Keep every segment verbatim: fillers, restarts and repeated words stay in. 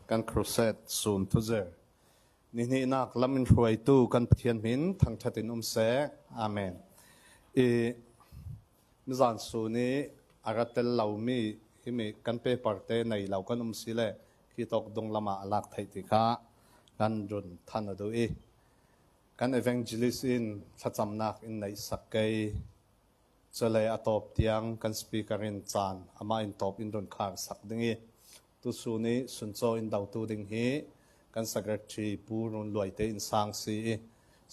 kan crusade sun thuzir. Nihnihnak lam in hruaitu kan Pathian hmin thangṭhat in um seh. Amen. I mizan sun i a ra tel lomi himi kan paper te nei lo kan um si le, khi tawk dunglam ah a lak theih ti kha kan run than a duh i, kan evangelist in thlacamnak in neihsak kei. Cule a tawp tiang kan speaker in caan amah in tawp in run khar sak ding i, tusun i suncaw in dotu ding hi kan secretary Pu Run Luai te in sang si i,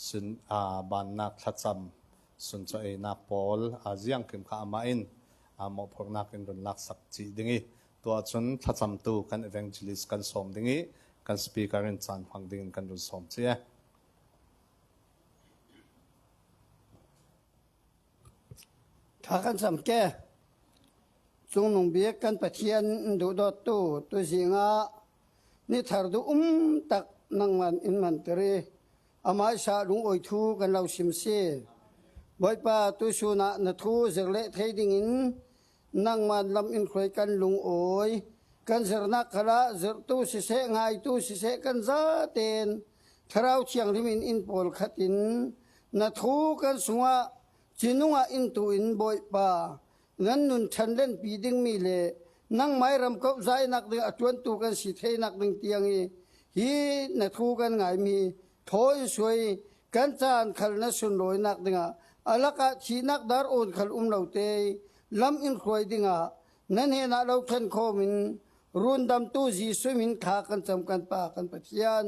sun, aa, bannak thlacam suncaw einak pawl, aa, ziangkim kha amah in, aa, mawhphurhnak in run laksak cih ding i, tuah cun thlacamtu kan evangelist kan sawm ding i, kan speaker in caan hmang ding in kan run sawm ci e. Tha kan cam ke. Cungnung bik kan Pathian in duhdawttu tuzingah ni thar duh um tak nangman in mantir i, a hmaisa lungawi thu kan lo sim si. Bawipa, tusun ah na thu zir leh thei dingin nangman lam in hruai kan lungawi. Kan zirnak khalah zirhtu siseh, ngaitu siseh, kan zaten Thlarau Thianghlim in in pawlkhat in na thu kan sungah cinungah in tu in, Bawipa, nan nun ṭhan lenpi dingmi le nangmai ramkauh zainak ding a ṭuantu kan si theinak ding tiang i, hi na thu kan ngaimi thaw in suai, kan caan khal na sunlawinak dingah a lakah thihnak dar awn khal um lo te lam in hruai dingah na hnenah lo ṭhen khawm in, rundamtu Jesuh min tha kan cam kan Pa kan Pathian.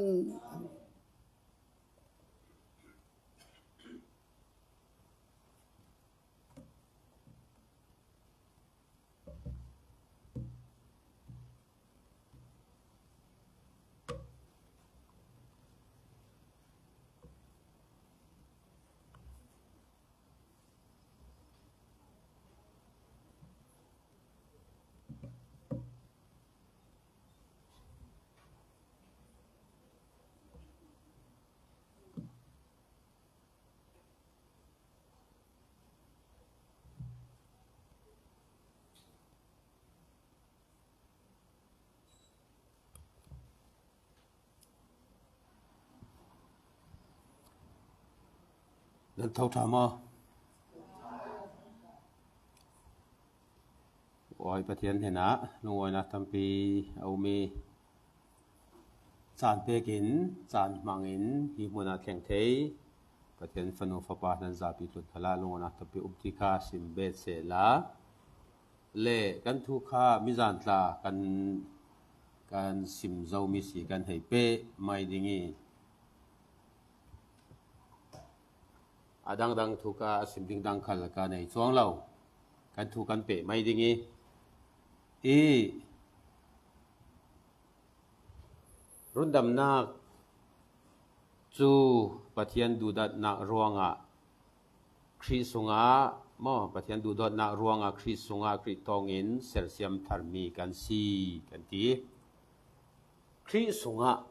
Nan tho ṭha maw? Awi Pathian hnenah lungawinak tampi a um i, caan pekin, caan hmangin hi hmunah thleng thei Pathian fanu fapa nan zapi tlun khalah lungawinak tampi um ti kha sim bet sehla, le kan thu kha mizan tla kan, kan sim zomi si kan hei peh mai ding i, a dangdang thu kha a sim ding dang khal ka nei cuang lo, kan thu kan peh mai ding i, i rundamnak cu Pathian duhdawtnak ruangah Khrih sungah maw, Pathian duhdawtnak ruangah Khrih sungah Khrih thawngin sersiam tharmi kan si, kan ti. Khrih sungah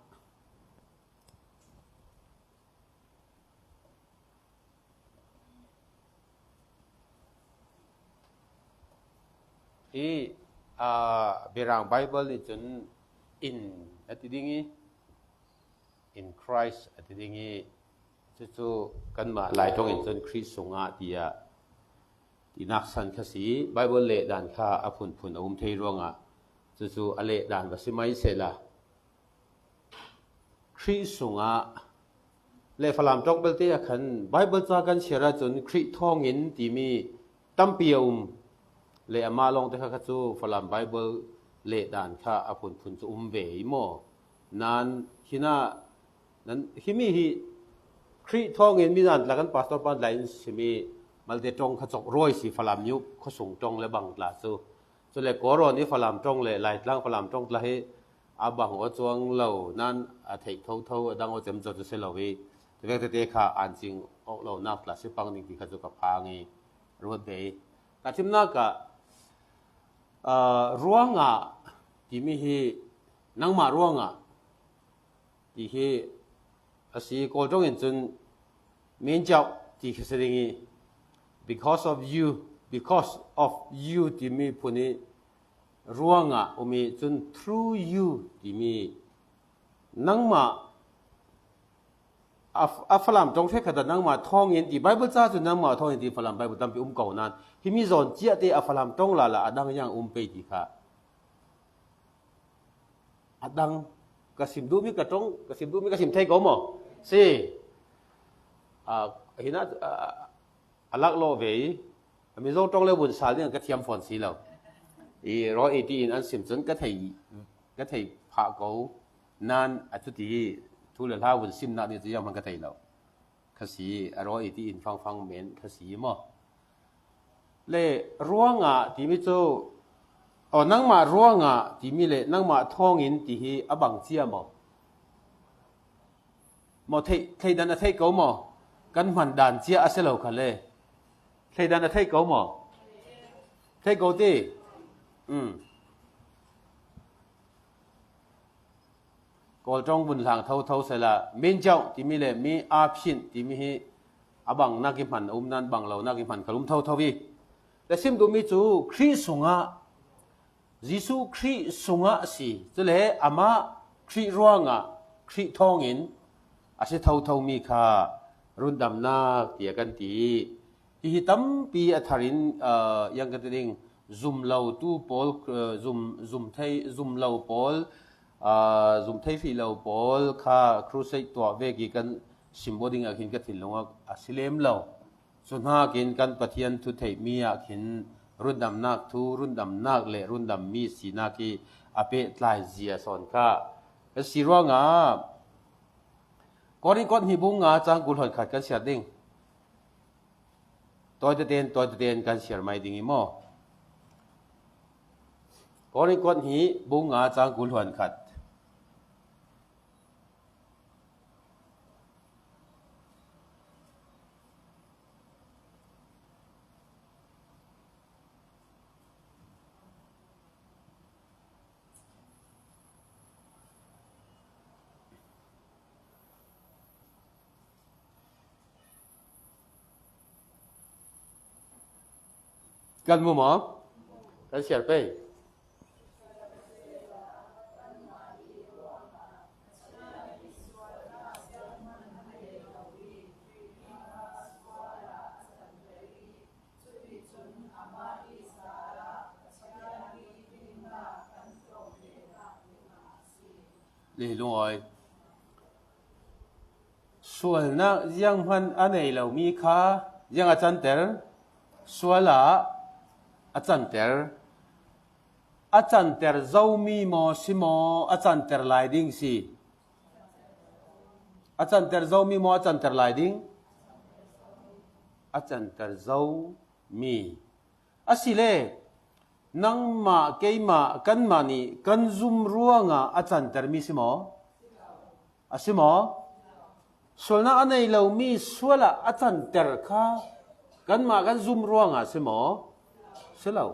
i, aa, Birang Bible nih cun in a ti ding i, in Christ a ti ding i, cucu kanmah Lai thawngin cun Khrih sungah tiah tinak san kha si. Bible lehdan kha a phunphun a um thei ruangah cucu a lehdan va si mai sehla, Khrih sungah le Falam ṭawng belte ah khan Bible ca kan siar ahcun Khrih thawngin timi tampi a um. Le amah lawngte kha, kha cu Falam Bible lehdan kha a phunphun cu um ve i maw? Nan hinah, nan himi hi Khrih thawngin mizan tla kan pastor pa lai in simi malte ṭawng kha cawk ruai si, Falam nih khuasung ṭawng le bang tla cu. Cule Kawlrawn i Falam ṭawng le Laitlang Falam ṭawng tla hi a bang aw cuang lo, nan a theih thotho a dang aw cemco cu si lo i, tivek tete kha aan cing awk lonak tla si pang ding ti kha cu ka phang i, ruat ve i. Ka thimnak ah, aa, ruangah timi hi nangmah ruangah ti hi a si. Kawl ṭawng in cun menjauh ti kha si ding i, because of you, because of you timi phun i ruangah um i, cun through you timi Nangmah a, a Falam ṭawng hrekkhat ah nangmah thawngin ti Bible ca cu nangmah thawngin ti Falam Bible tampi um ko nan, himi zawn ciahte a Falam ṭawng lala a dang yang um pei ti kha a dang. Ka sim duhmi ka ṭawng, ka sim duhmi ka sim thei ko maw? Si. A, hinah, a, a lak lawh ve i, a Mizo ṭawng le vun sal ding ka thiam fawn si lo. I raw i ti in an sim cun ka thei, ka thei phah ko nan a cuti i thu le hla vun simnak ding cu zianghman ka thei lo. Kha si, a raw i ti in fangfang men kha si maw? Le ruangah timi cu, aw, nangmah ruangah timi le nangmah thawngin ti hi a bang cia maw? Maw theih, theih dan a theih ko maw? Kan hman dan cia a si lo kha le. Theih dan a theih ko maw? Theih ko ti. Um. Kawl ṭawng vun hlang thotho sela, min jauh timi le mi a phinh timi hi a bang nak i hman, a um nan bang lo nak i hman kha um thotho i. Le sim duhmi cu Khrih sungah, Jesuh Khrih sungah a si. Cule amah Khrih ruangah, Khrih thawngin a si thothomi kha rundamnak ti a kan ti. Hihi tampi a tharin, aa, yang ka ti ding, zum lo tu pawl, aa, zum, zum thei, zum lo pawl, aa, zum thei hrih lo pawl kha crusade tuah vek i kan sim aw ding ah khin ka thinlung ah a si lem lo. Cu hnakin kan Pathian thu theihmi ah khin rundamnak thu, rundamnak le rundammi sinak i a pehtlai zia sawn kha kan si ruangah Korin kot hnih bung nga cang kul hluan khat kan siar ding. Tawi teten, tawi teten kan siar mai ding i maw? Korin kot hnih bung nga cang kul hluan khat. Kan mu maw? Kan siar pei. Leilung awi. Sualnak zianghman a nei lomi kha ziang a canter? Sual ah a canter. A canter zomi maw si maw? A canter lai ding si. A canter zomi maw? A canter lai ding. A canter zomi. Asile, nangmah, keimah, kanmah nih kan zum ruangah a cantermi si maw? A si maw? Sualnak a nei lomi sual ah a canter kha kanmah kan zum ruangah si maw? Si lo.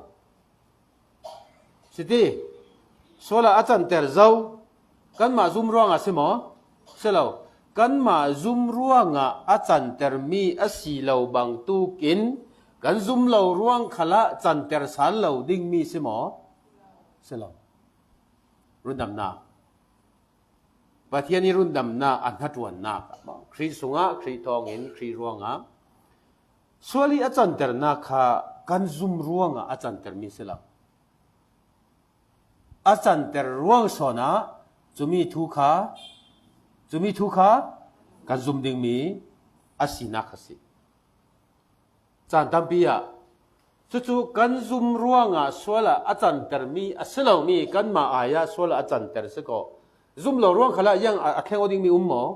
Si ti. Sual ah a canter zo. Kanmah zum ruangah si maw? Si lo. Kanmah zum ruangah a cantermi a si lo bangtuk in kan zum lo ruang khalah canter sal lo dingmi si maw? Si lo. Rundamnak. Pathian i rundamnak a hnaṭuannak ah maw? Khrih sungah, Khrih thawngin, Khrih ruangah sual i a canternak kha kan zum ruangah a cantermi si lo. A canter ruang sawnah cumi thu kha, cumi thu kha kan zum dingmi a sinak kha si. Caan tampi ah cucu kan zum ruangah sual ah a cantermi a si lomi kanmah ai ah sual ah a canter si ko. Zum lo ruang khalah ziang a, a thleng aw dingmi um maw?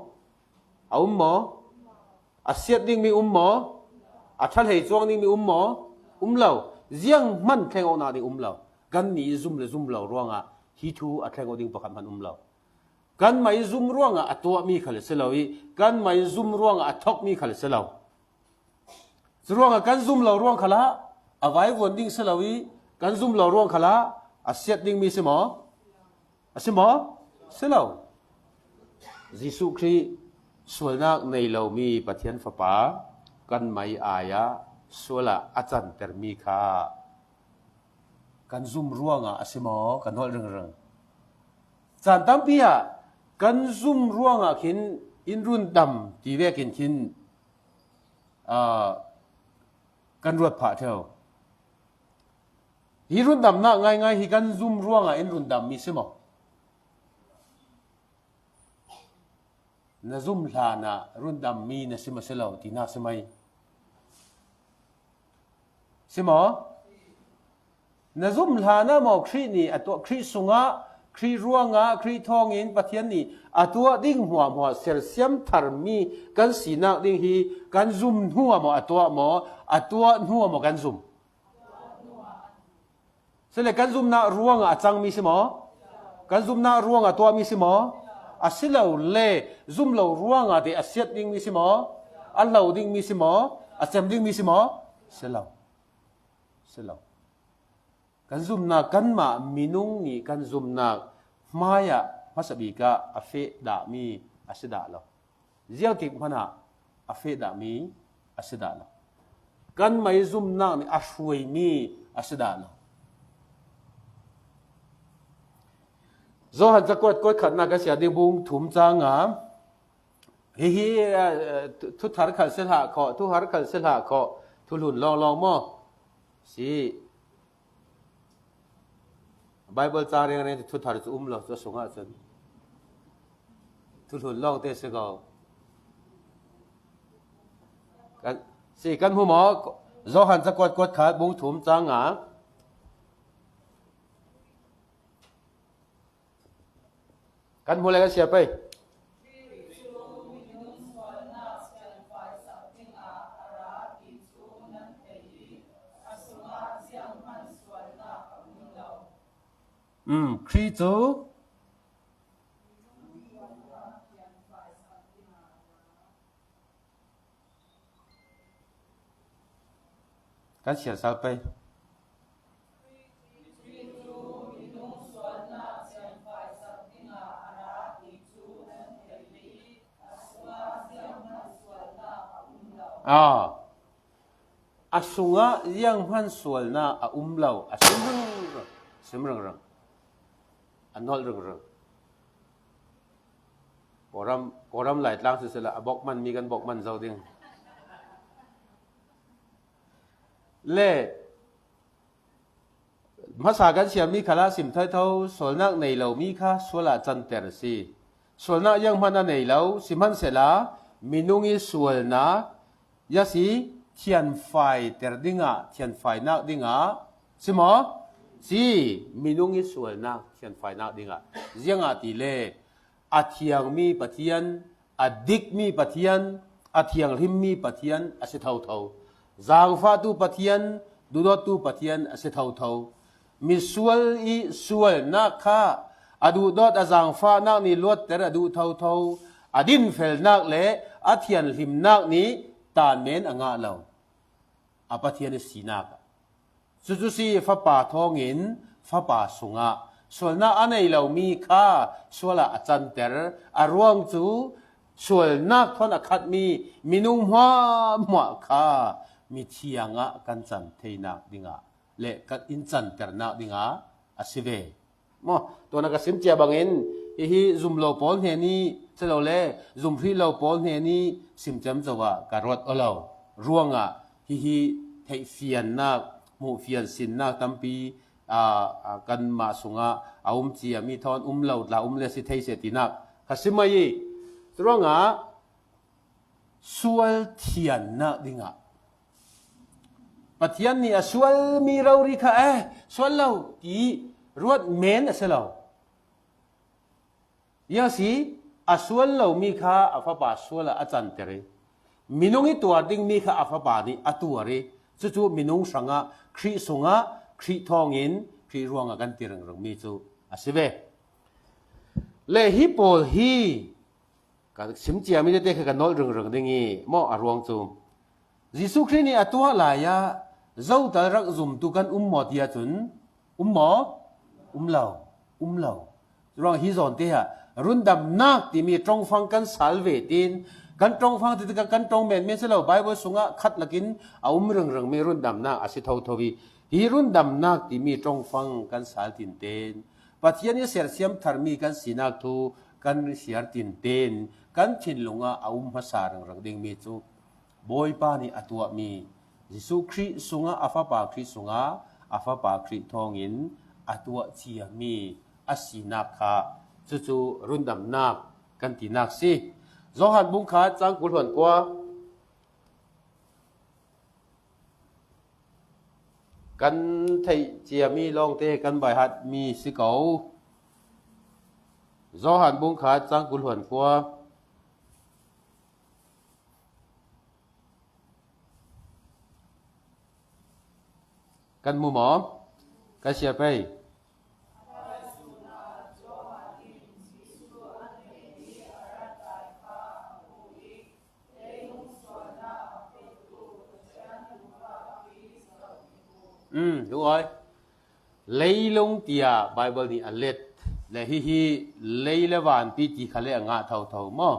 A um maw? A siat dingmi um maw? A ṭha hlei cuang dingmi um maw? Um lo. Zianghman thleng awknak ding um lo. Kannih i zum le zum lo ruangah hi thu a thleng aw ding pakhat hman um lo. Kanmah i zum ruangah a tuahmi khal si lo i, kanmah i zum ruangah a thawkmi khal si lo. Cu ruangah kan zum lo ruang khalah a vaivuan ding si lo i, kan zum lo ruang khalah a siat dingmi si maw? A si maw? Si lo. Jesuh Khrih sualnak nei lomi Pathian Fapa kanmah ai ah sual ah a cantermi kha kan zum ruangah a si maw? Kan holh ringring. Caan tampi ah Kan zum ruangah khin in rundam ti vekin khin, aa, kan ruat phah ṭheu. Hi rundamnak ngaingai hi kan zum ruangah in rundam mi si maw? Na zum hlanah rundam mi na si maw si lo, tina si mai. Si maw? Na zum hlanah maw Khrih nih a tuah, Khrih sungah, Khrih ruangah, Khrih thawngin Pathian nih a tuah ding hmuahhmuah sersiam thar mi kan sinak ding hi kan zum hnuah maw a tuah maw, a tuah hnuah maw kan zum? Sile kan zumnak ruangah a cang mi si maw? Kan zumnak ruangah tuah mi si maw? A si lo le, zum lo ruangah te a siat ding mi si maw? A hlo ding mi si maw? A cem ding mi si maw? Si lo. Si lo. Kan zumnak, kanmah minung nih kan zumnak hmaiah hmasa bikah a feh dah mi a si dah lo. Ziangtik hmanah a feh dah mi a si dah lo. Kanmah ih zumnak nih a hruai mi a si dah lo. Johan cakuat kuat khatnak kan siar ding bung thum cang a, hihi, eh, thu-, thuthar khal si hlah khawh, thuhar khal si hlah khawh, thuhlun lawnglawng maw? Si. Bible ca riangriang thuthar cu um lo, cu a sungah cun thuhlun lawngte si ko. Kan, si, kan hmu maw? Johan cakuat kuat khat bung thum cang a. Kan hmu le kan siar pei. Um, Khrih cu kan siar sal pei. Ah. A sungah zianghman sualnak a um lo, a sim ringring, sim ringring, a nolh ringring. Kawlram, Kawlram Laitlang siseh la, a bawk man mi kan bawk man zo ding. Le hmasa kan siarmi khalah sim thotho, sualnak nei lomi kha sual ah canter a si. Sualnak zianghman a nei lo, sihmanhsehla minung ih sualnak, ya si, thianfaiter dingah, thianfainak dingah, si maw? Si, minung ih sualnak thianfainak dingah. Ziangahtile a thiangmi Pathian, a dikmi Pathian, a thianghlimmi Pathian a si thotho. Zaangfahtu Pathian, duhdawttu Pathian a si thotho. Misual ih sualnak kha a duhdawt a zaangfahnak nih luatter a duh thotho, a dinfelnak le a thianhlimnak nih tanmen a ngah lo. A Pathian ih sinak ah. Cucu si Fapa thawngin Fapa sungah sualnak a nei lomi kha sual ah a canter, a ruang cu sualnak thawn a khatmi minung hmuahhmuah kha mithiang ah kan can theinak dingah le kan in canternak dingah a si ve. Maw, tuan a ka sim cia bangin hihi zum lo pawl hnenih, si lo le zum hrih lo pawl hnenih sim ciamco ah ka ruat aw lo. Ruangah hihi theihfiannak, hmuhfian sinnak tampi, aa, aa, kanmah sungah a um ciami thawn um lo tla um le si thei seh tinak ka sim ahi. Curuangah sual thiannak dingah Pathian nih a sualmi rori kha, eh, sual lo ti ruat men a si lo. Ya si, a sual lomi kha a Fapa sual ah a canter i, minung ih tuar dingmi kha a Fapa nih a tuar i, cucu minung hrangah Khrih sungah Khrih thawngin Khrih ruangah kan ti ringringmi cu a si ve. Le hi pawl hi ka sim ciami tete kha ka nolh ringring ding i maw a ruang cu? Jesuh Khrih nih a tuah lai ah zotal rak zumtu kan um maw ti ahcun, um maw? Um lo, um lo. Ruang hi zawn te ah rundamnak timi ṭongfang kan sal ve tin, kan ṭongfang tete kan, kan ṭong menmen si lo, Bible sungah khat lakin a um ringringmi rundamnak a si thotho i, hi rundamnak timi ṭongfang kan sal tinten Pathian ih sersiam tharmi kan sinak thu kan siar tinten kan thinlungah a um hmasa ringring dingmi cu Bawipa nih a tuahmi Jesuh Khrih sungah a Fapa Khrih sungah a Fapa Khrih thawngin a tuah ciami a sinak kha cucu rundamnak kan tinak si. Johan bung khat cang kul hluan kua kan theih ciami lawngte kan baihatmi si ko. Johan bung khat cang kul hluan kua kan hmu maw? Kan siar pei. Um, lungawi. Leilung tia Bible nih a let le hihi lei le vanpi ti kha le a ngah thotho maw?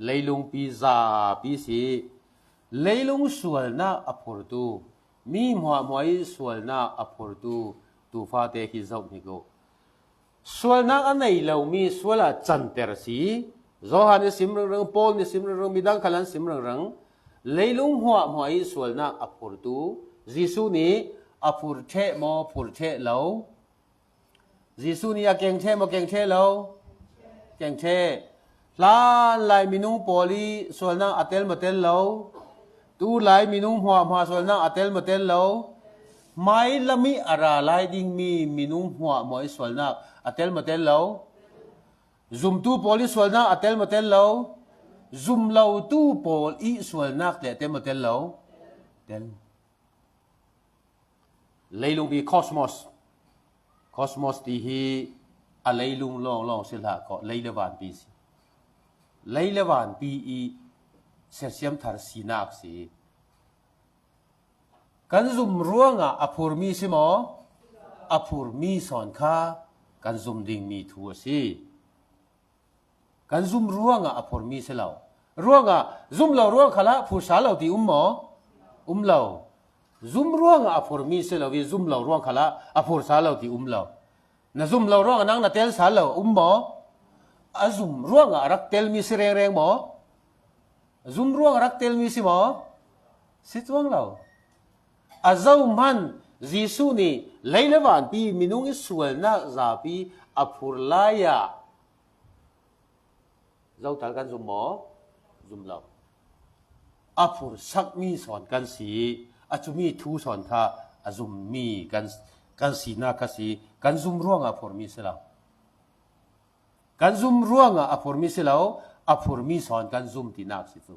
Leilungpi zapi si. Leilung sualnak a phurtu, mi hmuahhmuah ih sualnak a phurtu tuufate khi zoh hnik uh. Sualnak a nei lomi sual ah canter si. Johan nih sim ringring, Paul nih sim ringring, midang khal an sim ringring. Leilung hmuahhmuah ih sualnak a phurtu Jesuh nih a phur ṭheh maw, phur ṭheh lo? Jesuh nih a keng ṭheh maw, keng ṭheh lo? Keng ṭheh. Hlanlai minung pawl ih sualnak a tel maw tel lo? Tulai minung hmuahhmuah sualnak a tel maw tel lo? Hmailam ih a ra lai dingmi minung hmuahhmuah ih sualnak a tel maw tel lo? Zumtu pawl ih sualnak a tel maw tel lo? Zum lotu pawl ih sualnak teh tel maw tel lo? Tel. Leilungpi cosmos. Cosmos ti hi a leilung lawnglawng si hlah ko, lei le vanpi si. Lei le vanpi ih sersiam thar sinak si. Kan zum ruangah a phurmi si maw? A phurmi sawn kha kan zum dingmi thu a si. Kan zum ruangah a phurmi si lo. Ruangah zum lo ruang khalah phursa lo ti um maw? Um lo. Zum ruangah a phurmi si lo ih zum lo ruang khalah a phursa lo ti um lo. Na zum lo ruangah nang na telsa lo um maw? A zum ruangah a rak telmi si rengreng maw? Zum ruangah a rak telmi si maw? Si cuang lo. A zohman Jesuh nih lei le vanpi minung ih sualnak zapi a phur lai ah zotal kan zum maw? Zum lo. A phursakmi sawn kan si, a cumi thu sawn kha a zummi kan, kan sinak kha si, kan zum ruangah a phurmi si lo. Kan zum ruangah a phurmi si lo, a phurmi sawn kan zum tinak si cu.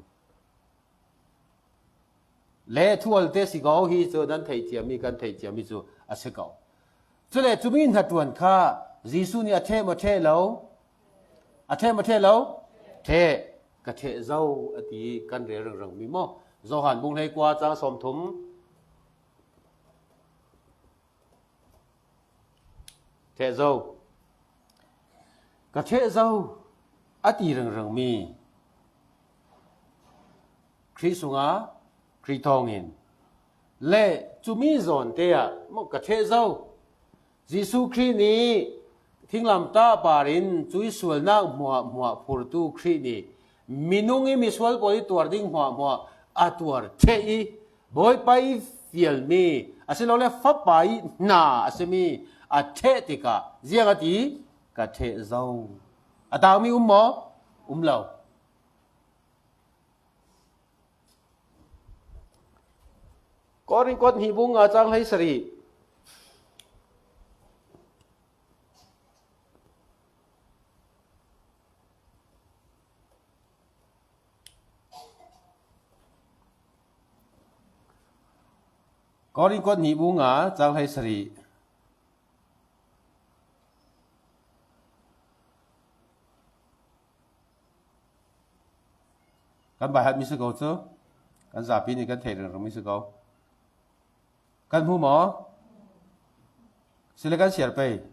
Le thualte si ko, hi cu nan theih ciami, kan theih ciami cu a si ko. Cule cumi hnaṭuan kha Jesuh nih a ṭheh maw ṭheh lo? A ṭheh maw ṭheh lo? Ṭheh. Ka ṭheh zo, a ti kan rel ringringmi maw? Johan bung hleikua cang sawmthum. Ṭheh zo. Ka ṭheh zo, a ti ringringmi Khrih sungah, Khrih thawngin le cumi zawnte ah maw ka ṭheh zo. Jesuh Khrih nih thinglamtah par in cuih sualnak hmuahhmuah phurtu Khrih nih minung ih misual pawl ih tuar ding hmuahhmuah a tuar ṭheh ih Bawipa ih fialmi asilole Fapa ih hna a simi a ṭheh tikah ziang a ti? Ka ṭheh zo. A tangmi um maw? Um lo. Korin kuat hnih bung nga cang hleisarih. Korin kuat hnih bung nga cang hleisarih. Kan baihatmi si ko cu, kan zapi nih kan theih ringringmi si ko. Kan hmu maw? Sile kan siar pei.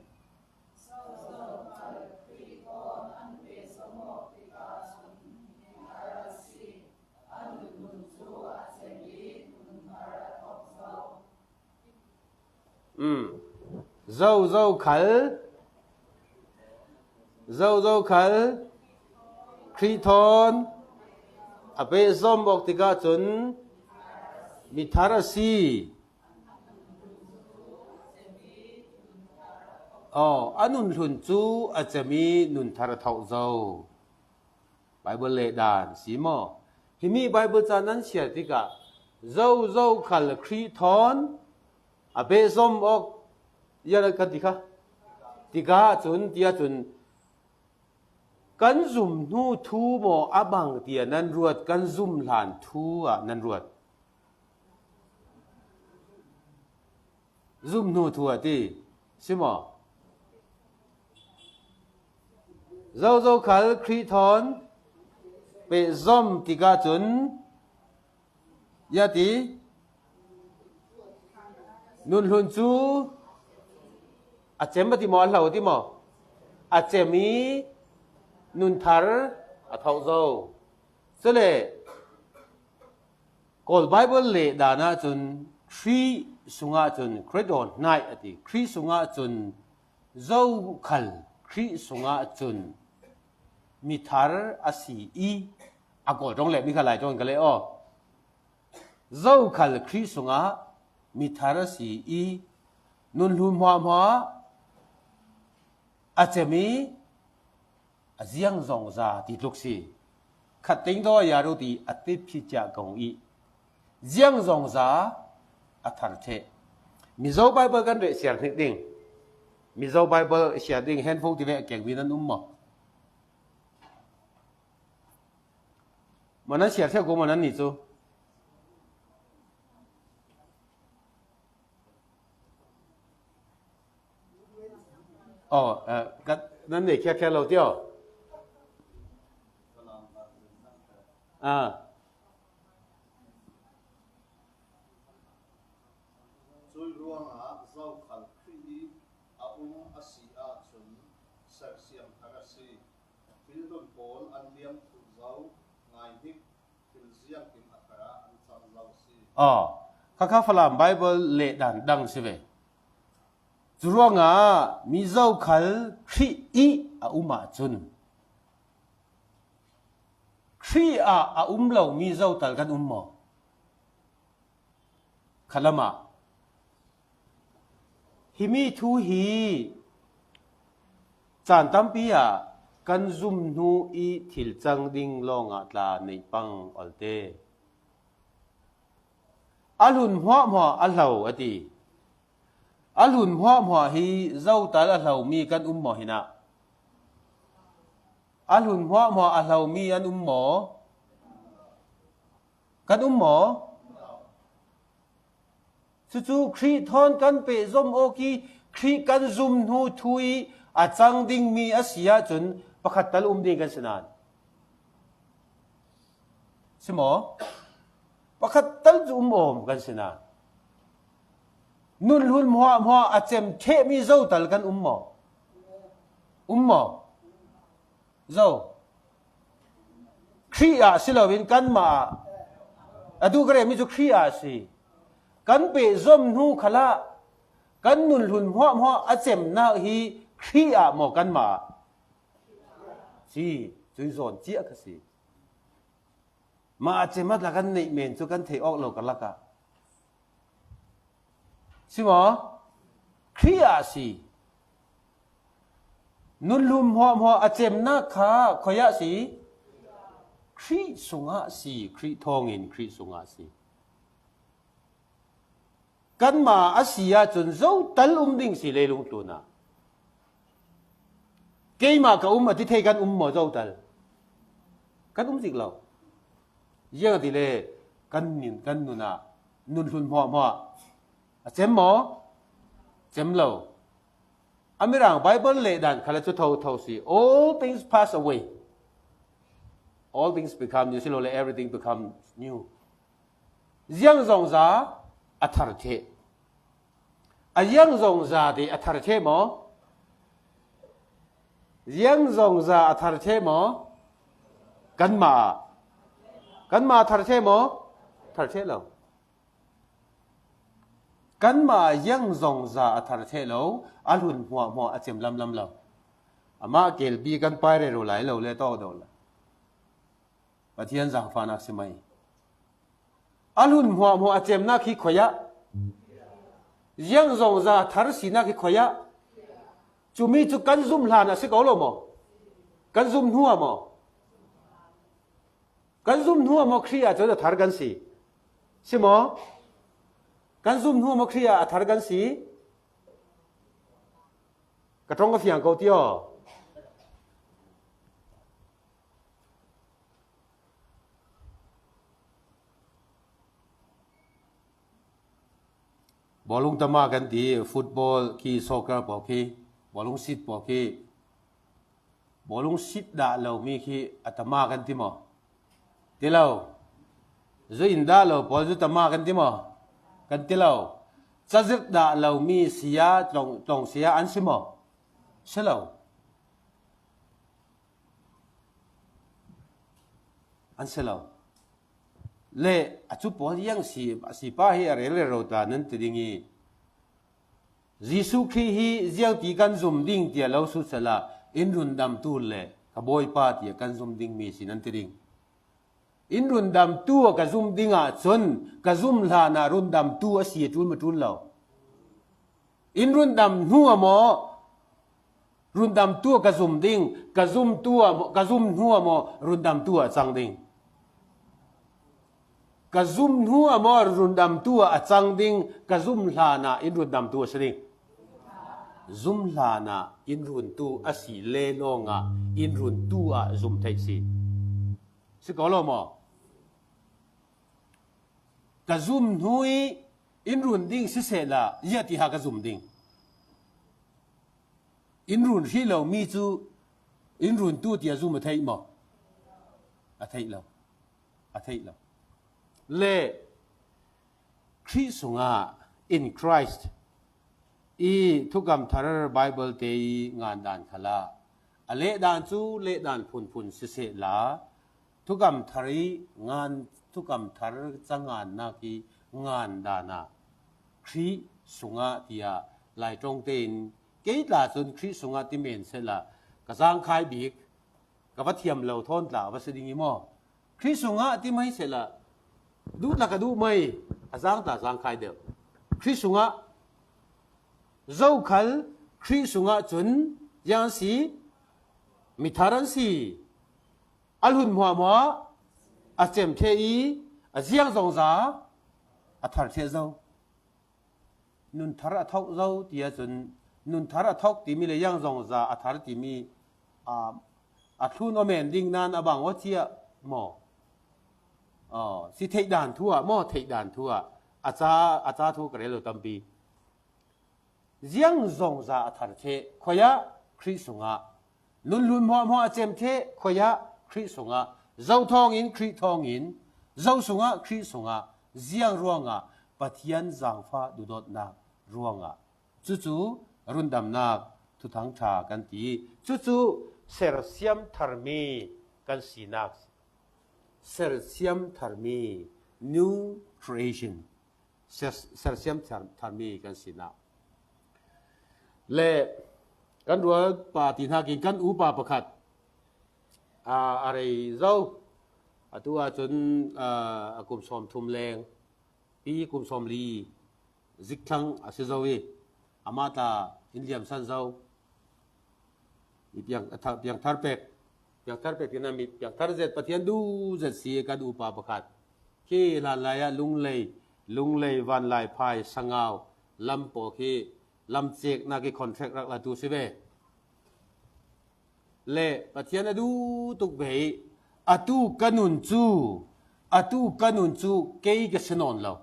Um. Zo zo khal Zozo khal Khrih thawn a pehzom awk tikah cun mithar a si. Aw, a nunhlun cu a cem i nunthar a thauh zo. Baibal leh dan si maw? Himi Baibal ca nan siar tikah zozo khal Khrih thawn a pehzom awk, ya kan ti kha. Tikah cun, tiah cun kan zum hnu thu maw a bang tiah nan ruat, kan zum hlan thu ah nan ruat? Zum hnu thu a ti. Si maw? Zozo khal Khrih thawn pehzom tikah cun, ya ti, nunhlun cu a cem a ti maw, a hlo a ti maw? A cem i nunthar a thauh zo. Cule Kawl Baibal leh dan ahcun Khrih sungah cun, Khrih dawn hnaih a ti, Khrih sungah cun zokhal Khrih sungah cun mithar a si i, a Kawl ṭong le mi kha Lai ṭong in ka leh aw. Zokhal Khrih sungah mithar a si i, nunhlun hmuahhmuah a cem i, a ziangzongza ti tluk si. Khat teng daw ya ro ti a tip hi cia kong i, ziangzongza a thar ṭheh. Mizo Baibal kan reh siar hnik ding. Mizo Baibal siar ding handphone ti ve a kengmi nan um maw? Maw nan siar ṭheu ko maw nan ni cu? Oh, eh, ka, nan nei khiakhiak lo tio. Ah. Cui ruangah zokhal Khrih i a um a si ahcun sersiam thar a si. Thil nun pawl an liam thluh zo, ngaihnik thil ziangkim a thar ah an cang zo a si. Ah, kha kha Falam Baibal leh dan dang si ve. Curuangah mizo khal Khrih i a um ahcun, Khrih ah a um lo mizo tal kan um maw? Khalam ah himi thu hi caan tampi ah kan zum hnu i thil cang ding lawngah tla neih pang olte. A hlun hmuahhmuah a hlo a ti. A hlun hmuahhmuah hi zotal a hlomi kan um maw hinah? A hlun hmuahhmuah a hlomi an um maw? Kan um maw? Cucu Khrih thawn kan pehzom awk i Khrih kan zum hnu thu i a cang dingmi a si ahcun pakhat tal um ding kan si nan. Si maw? Pakhat tal cu um awm kan si nan. Nun hlun hmuahhmuah a cem ṭhehmi zotal kan um maw? Um maw? Zo. Khrih ah si loin kanmah ah, a duh ka remi cu Khrih ah a si. Kan pehzom hnu khalah kan nun hlun hmuahhmuah a cemnak hi Khrih ah maw kanmah ah? Si, cui zawn ciah kha si. Mah a cem ah tla kan neih men cu kan theih awk lo karlak ah. Si maw? Khrih ah a si. Nun hlun hmuahhmuah a cemnak kha khuaih ah si? Khrih sungah si, Khrih thawngin Khrih sungah si. Kanmah a si ahcun zotal um ding si leilung tlunah. Keimah ka um a ti thei kan um maw zotal? Kan um zik lo. Ziang a ti le kan nun, kan nun ah nun hlun hmuahhmuah a cem maw? Cem lo. A Mirang Baibal leh dan khalah cu thotho si. All things pass away. All things become new. Si lo le everything becomes new. Ziangzongza a thar ṭheh. A ziangzongza te a thar ṭheh maw? Ziangzongza a thar ṭheh maw? Kanmah ah. Kanmah a thar ṭheh maw? Thar ṭheh lo. Kanmah ah ziangzongza a thar ṭheh lo, a hlun hmuahhmuah a cem lamlam lo. Amah kelpi kan pai rero lai lo le tawk deuh la. Pathian zangfahnak si mai. A hlun hmuahhmuah a cemnak hi khuaiah. Ziang zongza thar sinak hi khuaiah. Cumi cu kan zum hlan a si ko lo maw? Kan zum hnu ah maw? Kan zum hnu ah maw Khrih ah cun a thar kan si? Si maw? Kan zum hnu ah maw Khrih ah a thar kan si? Ka ṭong ka fiang ko ti aw. Bawlung tama kan ti, football khi, soccer pawl khi, bawlung sit pawl khi, bawlung sit dah lomi khi a tama kan ti maw? Ti lo. Zu in dah lo pawl zu tama kan ti maw? Kan ti lo. Cazirh dah lomi saya, tlong, tlong saya an si maw? Si lo. An si lo. Le a cu pawl ziang si, a si pa hi a rel rero ta nan ti ding i, Jesuh Khrih hi ziangti kan zum ding tiah lo sut sehla, in rundamtu le ka Bawipa tiah kan zum dingmi si nan ti ding. In rundamtu a ka zum ding ahcun ka zum hlan ah rundamtu a si a ṭul ma ṭul lo. In rundam hnu ah maw rundamtu a ka zum ding, ka zumtu ah maw, ka zum hnu ah maw rundamtu ah a cang ding. Ka zum hnu ah maw rundamtu ah a cang ding, ka zum hlan ah in rundamtu a si ding. Zum hlan ah in runtu a si le lawngah in runtu ah zum theih si. Si ko lo maw? Ka zum hnu i in run ding sisehla, ziah ti ha ka zum ding? In run hrih lomi cu in runtu tiah zum a theih maw? A theih lo. A theih lo. Le Khrih sungah, in Christ, i thukam thar Bible te i ngandan khalah a lehdan cu lehdan phunphun sisehla, thukam thar i ngan, thukam thar cangannak i ngandan ah Khrih sungah tiah Lai ṭong tein kei tla cun Khrih sungah ti men sehla ka zangkhai bik, ka va thiam lo thawn tla a va si ding i maw? Khrih sungah ti mai sehla, duh tla ka duh mai, a zang ta zangkhai deuh. Khrih sungah zokhal Khrih sungah cun ziang an si, mithar an si. A hlun hmuahhmuah a cem ṭheh i a ziang zongza a thar ṭheh zo. Nun thar a thok zo ti ahcun, nun thar a thok timi le ziang zongza a thar timi, aa, a thlun aw men ding nan a bang aw ciah maw? Aw, si theihdan thu ah maw, theihdan thu ah a ca, a ca thu ka rel lo tampi. Ziang zongza a thar ṭheh, khuaiah Khrih sungah. Nun hlun hmuahhmuah a cem ṭheh, khuaiah Khrih sungah. Zo thawngin, Khrih thawngin, zo sungah, Khrih sungah, ziang ruangah, Pathian zangfah duhdawtnak ruangah. Cucu rundamnak thuthang ṭha kan ti. Cucu sersiam tharmi kan sinak. Sersiam tharmi, new creation. Ser-, sersiam thar-, tharmi kan sinak. Le kan rualpa ti hnakin kan upa pakhat, aa, a rei zo. Atu ahcun, aa, a kum sawmthum leng, pi kum sawmli, zikthlang a si zo i, amah tla in liamsan zo. I piang, a thar, piangthar pek, piangthar pek tinah mi piangthar zet, Pathian duh zet si kan upa pakhat. Khi hlanlai ah lunglei, lunglei vanlai phai sangau lam pawl khi lam ceknak i contract rak latu si ve. Le Pathian a duh tuk ve i, atu ka nun cu, atu ka nun cu kei ka si nawn lo.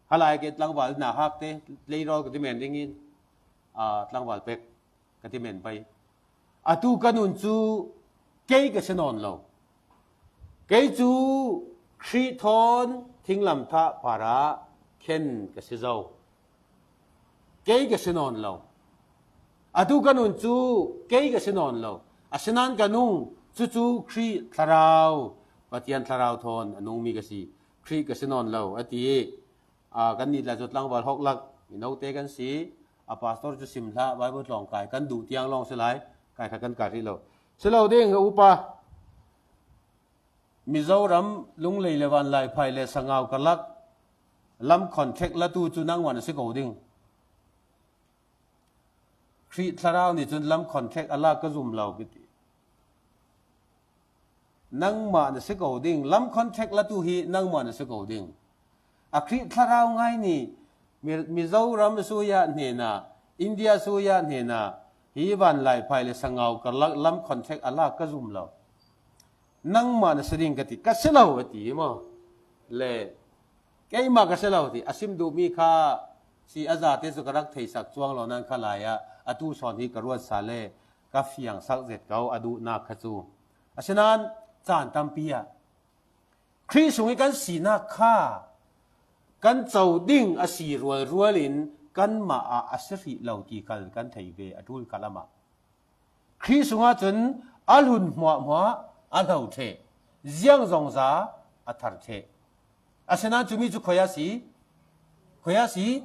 Halai ke tlangval na hak te, leirawl ka ti men ding in, aa, tlangval pek ka ti men pei. Atu ka nun cu kei ka si nawn lo. Kei cu Khrih thawn thinglam thah parah khen ka si zo. Kei ka si nawn lo. Atu ka nun cu kei ka si nawn lo. Asinain ka nung, cucu Khrih Thlarau, Pathian Thlarau thawn a nungmi ka si. Khrih ka si nawn lo, a ti i, aa, kannih tla cu tlangval hawklak mino te kan si. A pastor cu sim hlah, Bible tlawng kai kan duh tiang lawng si lai. Kai kha kan kai rih lo. Si lo ding, upa. Mizoram lunglei le vanlai phai le sangau ka lak lam contact latu cu nangmah na si ko ding. Khrih thlarau nih cun lam contact a lak ka zum lo, ka ti. Nangmah na si ko ding. Lam contact latu hi nangmah na si ko ding. A Khrih thlarau ngai nih Mi-, Mizoram suya hnenah, India suya hnenah, hi vanlai phai le sangau ka lak lam contact a lak ka zum lo. Nangmah na si ding, ka ti. Ka si lo, a ti hi maw? Le keimah ka si lo, ti. A sim duhmi kha si a zate cu ka rak theisak cuang lo, nan kha lai ah atu sawn hi ka ruat sa le ka fiangsak zet ko, a duhnak kha cu. Asinain caan tampi ah Khrih sung i kan sinak kha kan co ding a si rualrual in kanmah ah a si hrih lo ti khal kan thei ve, a ṭul khalam ah. Khrih sungah cun a hlun hmuahhmuah a hlo ṭheh, ziang zongza a thar ṭheh. Asinain cumi cu khuaia si, khuaia si,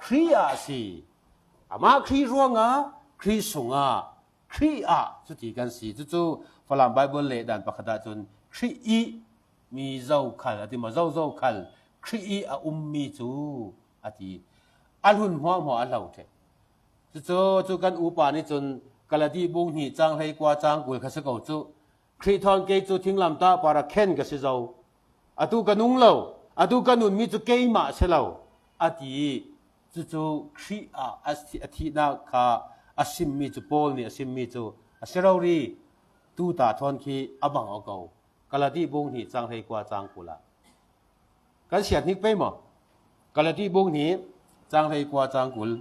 Khrih ah a si. Amah Khrih ruangah, Khrih sungah, Khrih ah cuti kan si. Cucu Falam Bible leh dan pakhat ah cun Khrih i mi zokhal a ti maw, zozo khal Khrih i a ummi cu a ti. A hlun hmuahhmuah a hlo ṭheh. Cucu cu kan upa nih cun Kalati bung hnih cang hleikua cang kul kha si ko cu, Khrih thawn kei cu thinglamtah par a khen ka si zo. Atu ka nung lo, atu ka nunmi cu keimah a si lo, a ti i cucu Khrih ah a thi-, a thihnak kha a simmi cu, Paul nih a simmi cu a si rori, tuta thawn khi a bang aw ko. Kalati bung hnih cang hleikua cang kul ah. Kan siat hnik pei maw? Kalati bung hnih cang hleikua cang kul.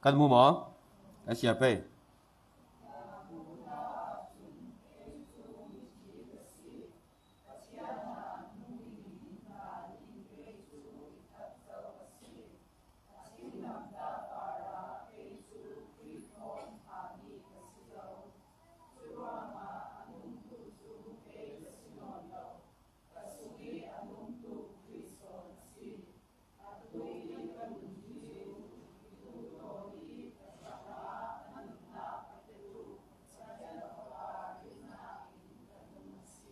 Kan hmu maw? Kan siat pei.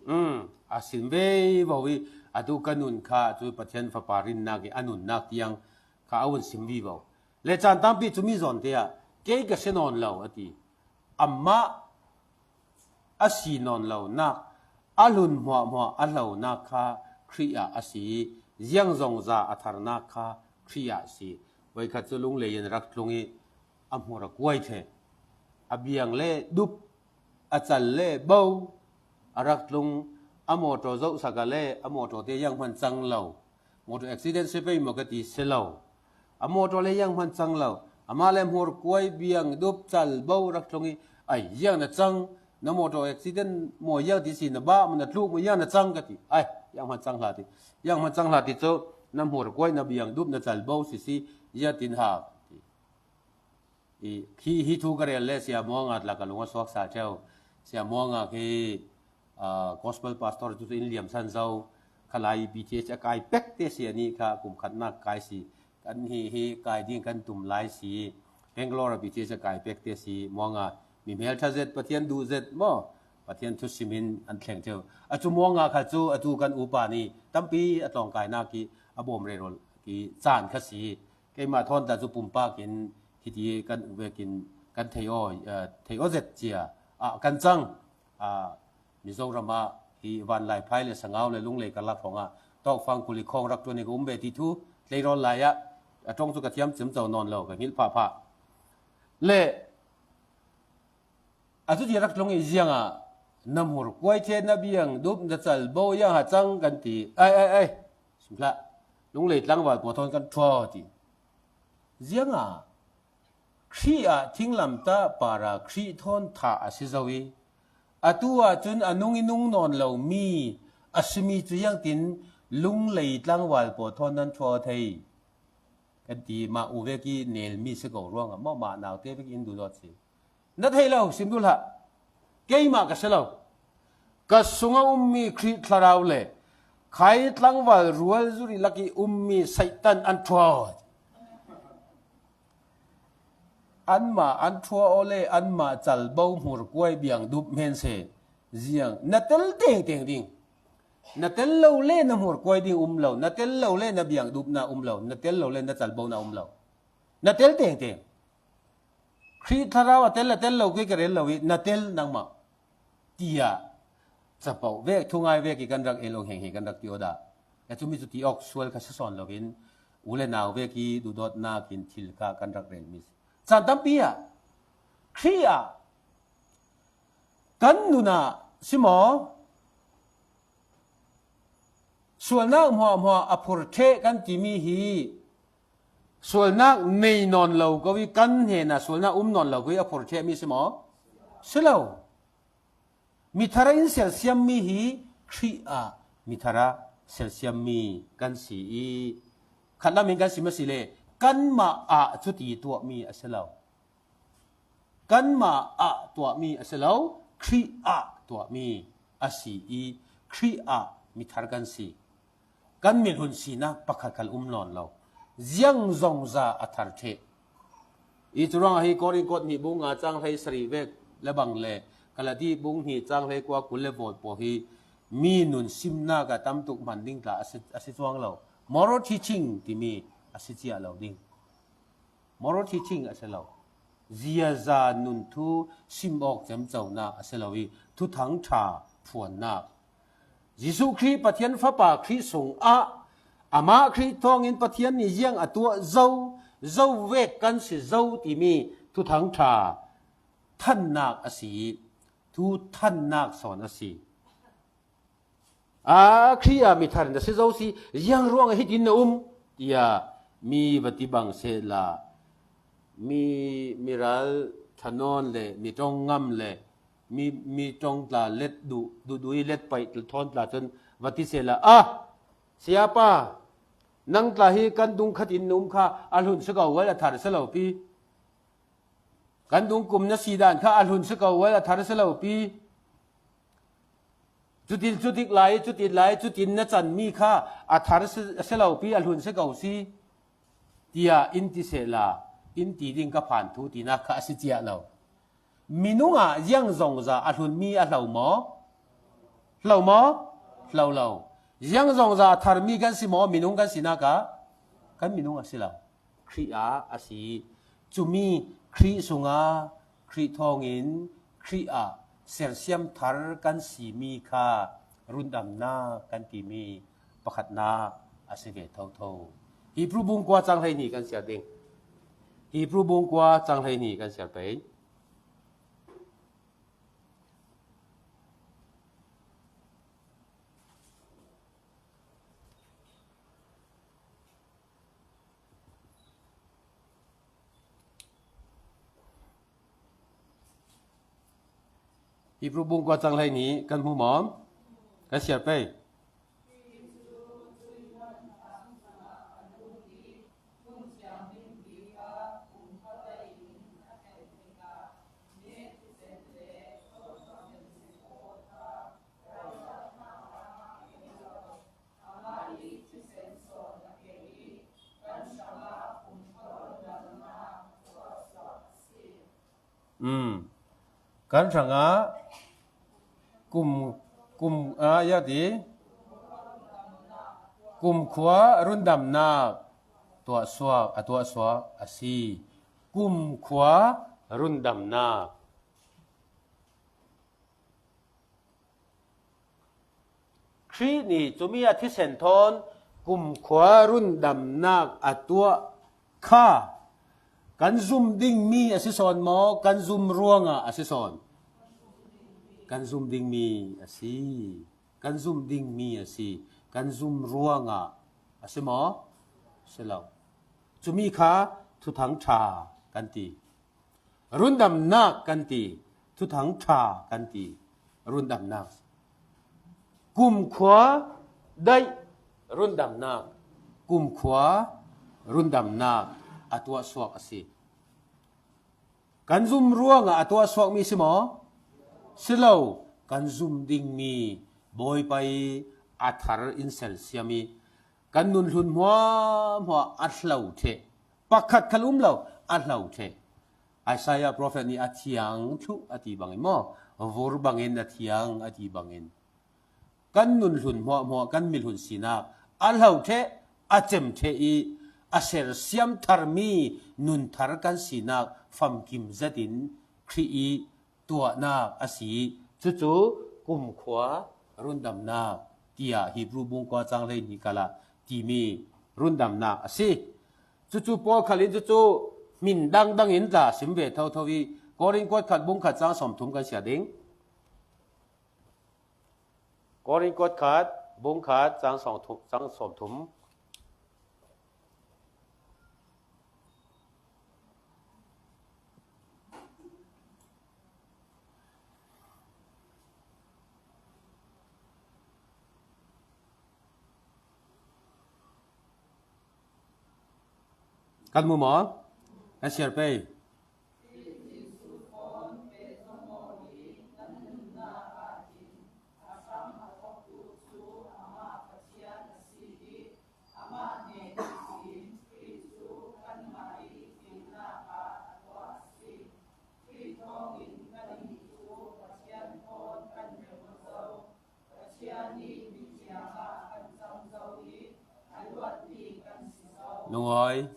Um, a sim vivo i, atu ka nun kha cu Pathian Fapa rinnak i a nunnak tiang kha a vun sim vivo. Le caan tampi cumi zawn te ah, kei ka si nawn lo, a ti. Amah a si nawn lonak, a hlun hmuahhmuah a hlonak kha Khrih ah a si i, ziang zongza a tharnak kha Khrih ah a si. Voikhat cu lunglei in rak tlung i a hmur a kuai ṭheh. A biang le dup, a cal le bo, a rak tlung, a mawṭaw zohsak ah le a mawṭaw te zianghman cang lo. Mawṭaw accident si pei maw ka ti, si lo. A mawṭaw le zianghman cang lo. Amah le hmur kuai, biang dup, cal bo rak tlung i, ai, ziang na cang, na mawṭaw accident maw, ziang ti si, na bah maw, na tluk maw, ziang na cang ka ti. Ai, zianghman cang hlah ti. Zianghman cang hlah ti cu, na hmur kuai, na biang dup, na cal bo si si, ziang tin ha ka ti. I, hi, hi thu ka rel le Sia Muanga tla ka lung a suak sa ṭheu. Sia Muanga khi, aa, gospel pastor cu in liam san zo. Khalai B T H a kai pek te si, anih kha kum khatnak kai si. Kan hi, hi kai ding kan tum lai si. Bangalore a B T H a kai pek te si. Muanga mi hmelṭha zet, Pathian duh zet maw? Pathian thusim in an thleng ṭheu. A cu Muanga kha cu atu kan upa nih tampi a tlawngkainak i a bawm rero i caan kha si. Keimah thawn tla cu pumpak in hiti kan vekin kan thei aw, eh, thei aw zet cia ah kan cang. Ah, Mizoram ah hi vanlai phai le sangau le lunglei karlak hrawngah tawkfang kul i khawng rak ṭuan i ka um ve ti thu tleirawl lai ah a ṭong cu ka thiam cemco nawn lo, ka hngilh phahphah. Le atu ti rak tlung i ziangah na hmur kuai ṭheh, na biang dup, na cal bo ziang ha cang kan ti. Ai, ai, ai. Sim hlah. Lunglei tlangval pawl thawn kan ṭhuaw ti. Ziangah Khrih ah thinglamtah para Khrih thawn thah a si zo i, atu ah cun a nung i nung nawn lomi a simi cu ziangtin lunglei tlangval pawl thawn nan ṭhuaw thei. Kan ti, mah u vek i nelmi si ko ruangah, mah, mah naute vek in duhdawt si. Na thei lo, sim duh hlah. Keimah ka si lo. Ka sungah ummi Khrih Thlarau le khai tlangval rual zuri lak i ummi Satan an thuah. Anmah an thuah aw le anmah calbo hmurkuai biangdup hmense ziang na tel tengteng ding. Na tel lo le na hmurkuai ding um lo, na tel lo le na biangdupna um lo, na tel lo le na calbona um lo. Na tel tengteng. Khrih Thlarau a tel, a tel lo kei ka rel lo i, na tel nangmah. Tiah capoh vek, thungai vek i kan rak el awk heng hi kan rak ti aw dah. A cumi cu ti awk sual kha sasawn lo in, u le nau vek i duhdawtnak in thil kha kan rak relmi si. Caan tampi ah, Khrih ah, kan nun ah si maw? Sualnak hmuahhmuah a phur ṭheh kan timi hi sualnak nei nawn lo ko i kan hnenah sualnak um nawn lo ko i a phur ṭhehmi si maw? Si lo. Mithar in sersiammi hi Khrih ah mithar a sersiammi kan si i khatlam in kan sim a si le kanmah ah cuti tuahmi a si lo. Kanmah ah tuahmi a si lo, Khrih ah tuahmi a si i Khrih ah mithar kan si. Kan mihlun sinak pakhat khal um nawn lo. Ziang zongza a thar ṭheh. I curuangah hi Korin kot hnih bung nga cang hlei sarih vek le bang le Kalati bung hnih cang hlei kua kul le vawi pawl hi mi nun simnak a tam tuk hman ding tla a si, a si cuang lo. Moral teaching timi a si cia lo ding. Moral teaching a si lo. Ziaza nun thu sim awk cemconak a si lo i thuthang ṭha phuannak. Jesuh Khrih Pathian Fapa Khrih sungah amah Khrih thawngin Pathian nih ziang a tuah zo, zo vek kan si zo timi thuthang ṭha thannak a si i thu thannak sawn a si. A Khrih ah mithar na si zo si, ziang ruangah hitin na um, tiah mi va ti bang sehla, mi, miral ṭhanawn le mi ṭong ngam le mi, mi ṭong tla let duh, duh, duh i let paih thawn tla cun va ti sehla, ah, Sayapa, nang tla hi kan dung khatin na um kha a hlun si ko ual a thar si lo pi. Kan dungkum na si dan kha a hlun si ko ual a thar si lo pi. Cutin cutik lai, cutin lai, cutin na canmi kha a thar si, si lo pi, a hlun si ko si. Tiah in ti sehla, in ti ding ka phan thu tinak kha a si cia lo. Minung ah ziang zongza a hlunmi a hlo maw? Hlo maw? Hlo lo. Ziang zongza a tharmi kan si maw? Minung kan sinak ah kan minung a si lo. Khrih ah a si. Cumi Khrih sungah Khrih thawngin Khrih ah sersiam thar kan simi kha rundamnak kan timi pakhatnak a si ve thotho. Hebru bung kua cang hlei hnih kan siar ding. Hebru bung kua cang hlei hnih kan siar pei. Hebru bung kua cang hlei hnih kan hmu maw? Kan siar pei. Um. Kan hrangah kum, kum, ah, ya ti. Kumkhua rundamnak tuahsuak, a tuahsuak a si. Kumkhua rundamnak. Khrih nih cumi a thisen thawn kumkhua rundamnak a tuah kha kan zum dingmi a si sawn maw, kan zum ruangah a si sawn? Kan zum dingmi a si. Kan zum dingmi a si. Kan zum ruangah a si maw? Si lo. Cumi kha thuthang ṭha kan ti. Rundamnak kan ti, thuthang ṭha kan ti, rundamnak. Kumkhua daih rundamnak, kumkhua rundamnak a tuahsuak a si. Kan zum ruangah a tuahsuakmi si maw? Si lo, kan zum ding mi Bawipa i a thar in selsiam i, kan nun hlun hmuahhmuah a hlo ṭheh, pakhat khal um lo, a hlo ṭheh. Isaiah prophet nih a thiang thluh a ti bangin maw, vur bangin a thiang a ti bangin, kan nun hlun hmuahhmuah kan mihlun sinak a hlo ṭheh, a cem ṭheh i, a sersiam thar mi nun thar kan sinak famkim zetin Khrih i tuahnak a si. Cucu kumkhua rundamnak tiah Hebru bung kua cang hleihnih khalah timi rundamnak a si. Cucu pawl khalin cucu hmin dangdang in tla sim ve thotho i, Korin kuat khat bung khat cang sawmthum kan siar ding. Korin kuat khat bung khat cang sawmthum, cang sawmthum. Kan hmu maw? Kan siar pei. Nungawi.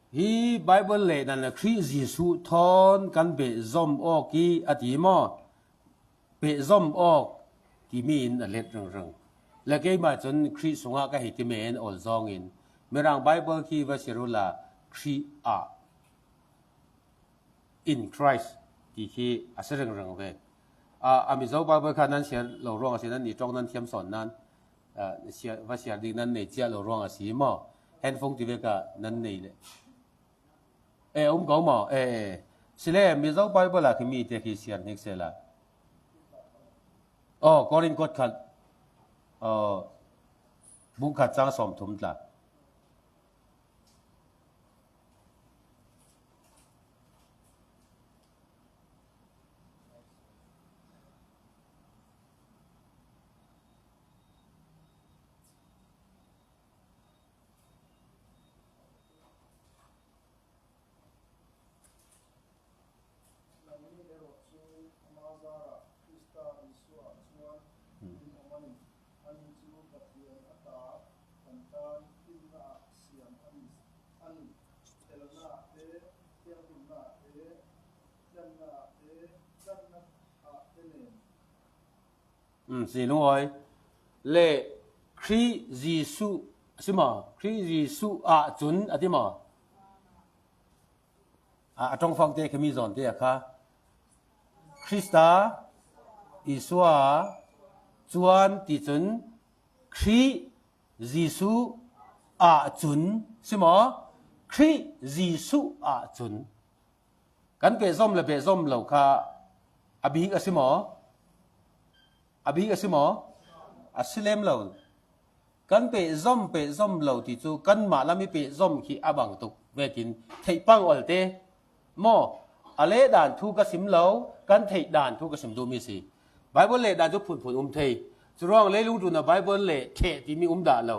Hi Bible lehdan a Khrih Jesuh thawn kan pehzom awk i a ti maw? Pehzom awk timi in a let ringring. Le keimah cun Khrih sungah ka hei ti men awl zawngin Mirang Bible khi va siar uhla Khrih ah, in Christ ti khi a si ringring ve. A, a Mizo Bible kha nan siar lo ruang a si, nan i ṭong nan thiam sawn nan, a, siar, va siar ding nan nei ciah lo ruang a si maw? Handphone ti vek ah nan nei le. E, um ko maw? E, e. Si le Mizo Bible ah khi mi te khi siar hnik sehla. Oh, Korin kuat khat. Oh, bung khat cang sawmthum tla. Nangnih erawh cu amah zarah Khrista Jesuh ah chuan min a man. Ani cu Pathian a ta kan tan, dinna ah siam a ni, a ni. Telna te, thianghlimna te, thianna te, tlanna ah te nen. Um, si lungawi. Le Khrih Jesuh, a si maw? Khrih Jesuh ah cun a ti maw? A, a ṭongfangte khami zawnte a kha Khrista Isua ah cun ti cun Khrih Jesuh ah cun si maw? Khrih Jesuh ah cun. Kan pehzom le pehzom lo kha a bik a si maw? A bik a si maw? A si lem lo. Kan pehzom pehzom lo ti cu kanmah lam i pehzom khi a bang tuk vekin theih pang olte maw? A lehdan thu ka sim lo, kan theih dan thu ka sim duhmi si. Bible lehdan cu phunphun um thei. Curuang leilung tlun a Bible leh ṭheh timi um dah lo.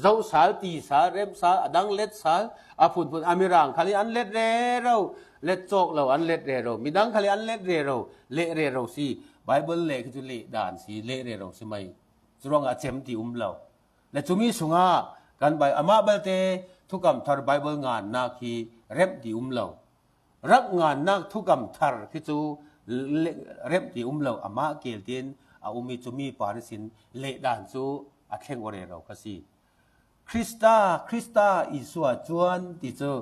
Zoh sal, ti sal, rem sal, a dang let sal, a phunphun a Mirang khal i an let rero, let cawk lo an let rero, midang khal i an let rero, leh rero si. Bible leh khi cu lehdan si, leh rero si mai. Curuangah a cem ti um lo. Le cumi sungah kan Bi-, amah belte thukam thar Bible ngannak hi remh ti um lo. Rak ngannak thukam thar khi cu le-, remh ti um lo, amah kel tein a um i cumi par ihsin lehdan cu a thleng aw rero kha si. Khrista, Khrista Isua cuan ti cu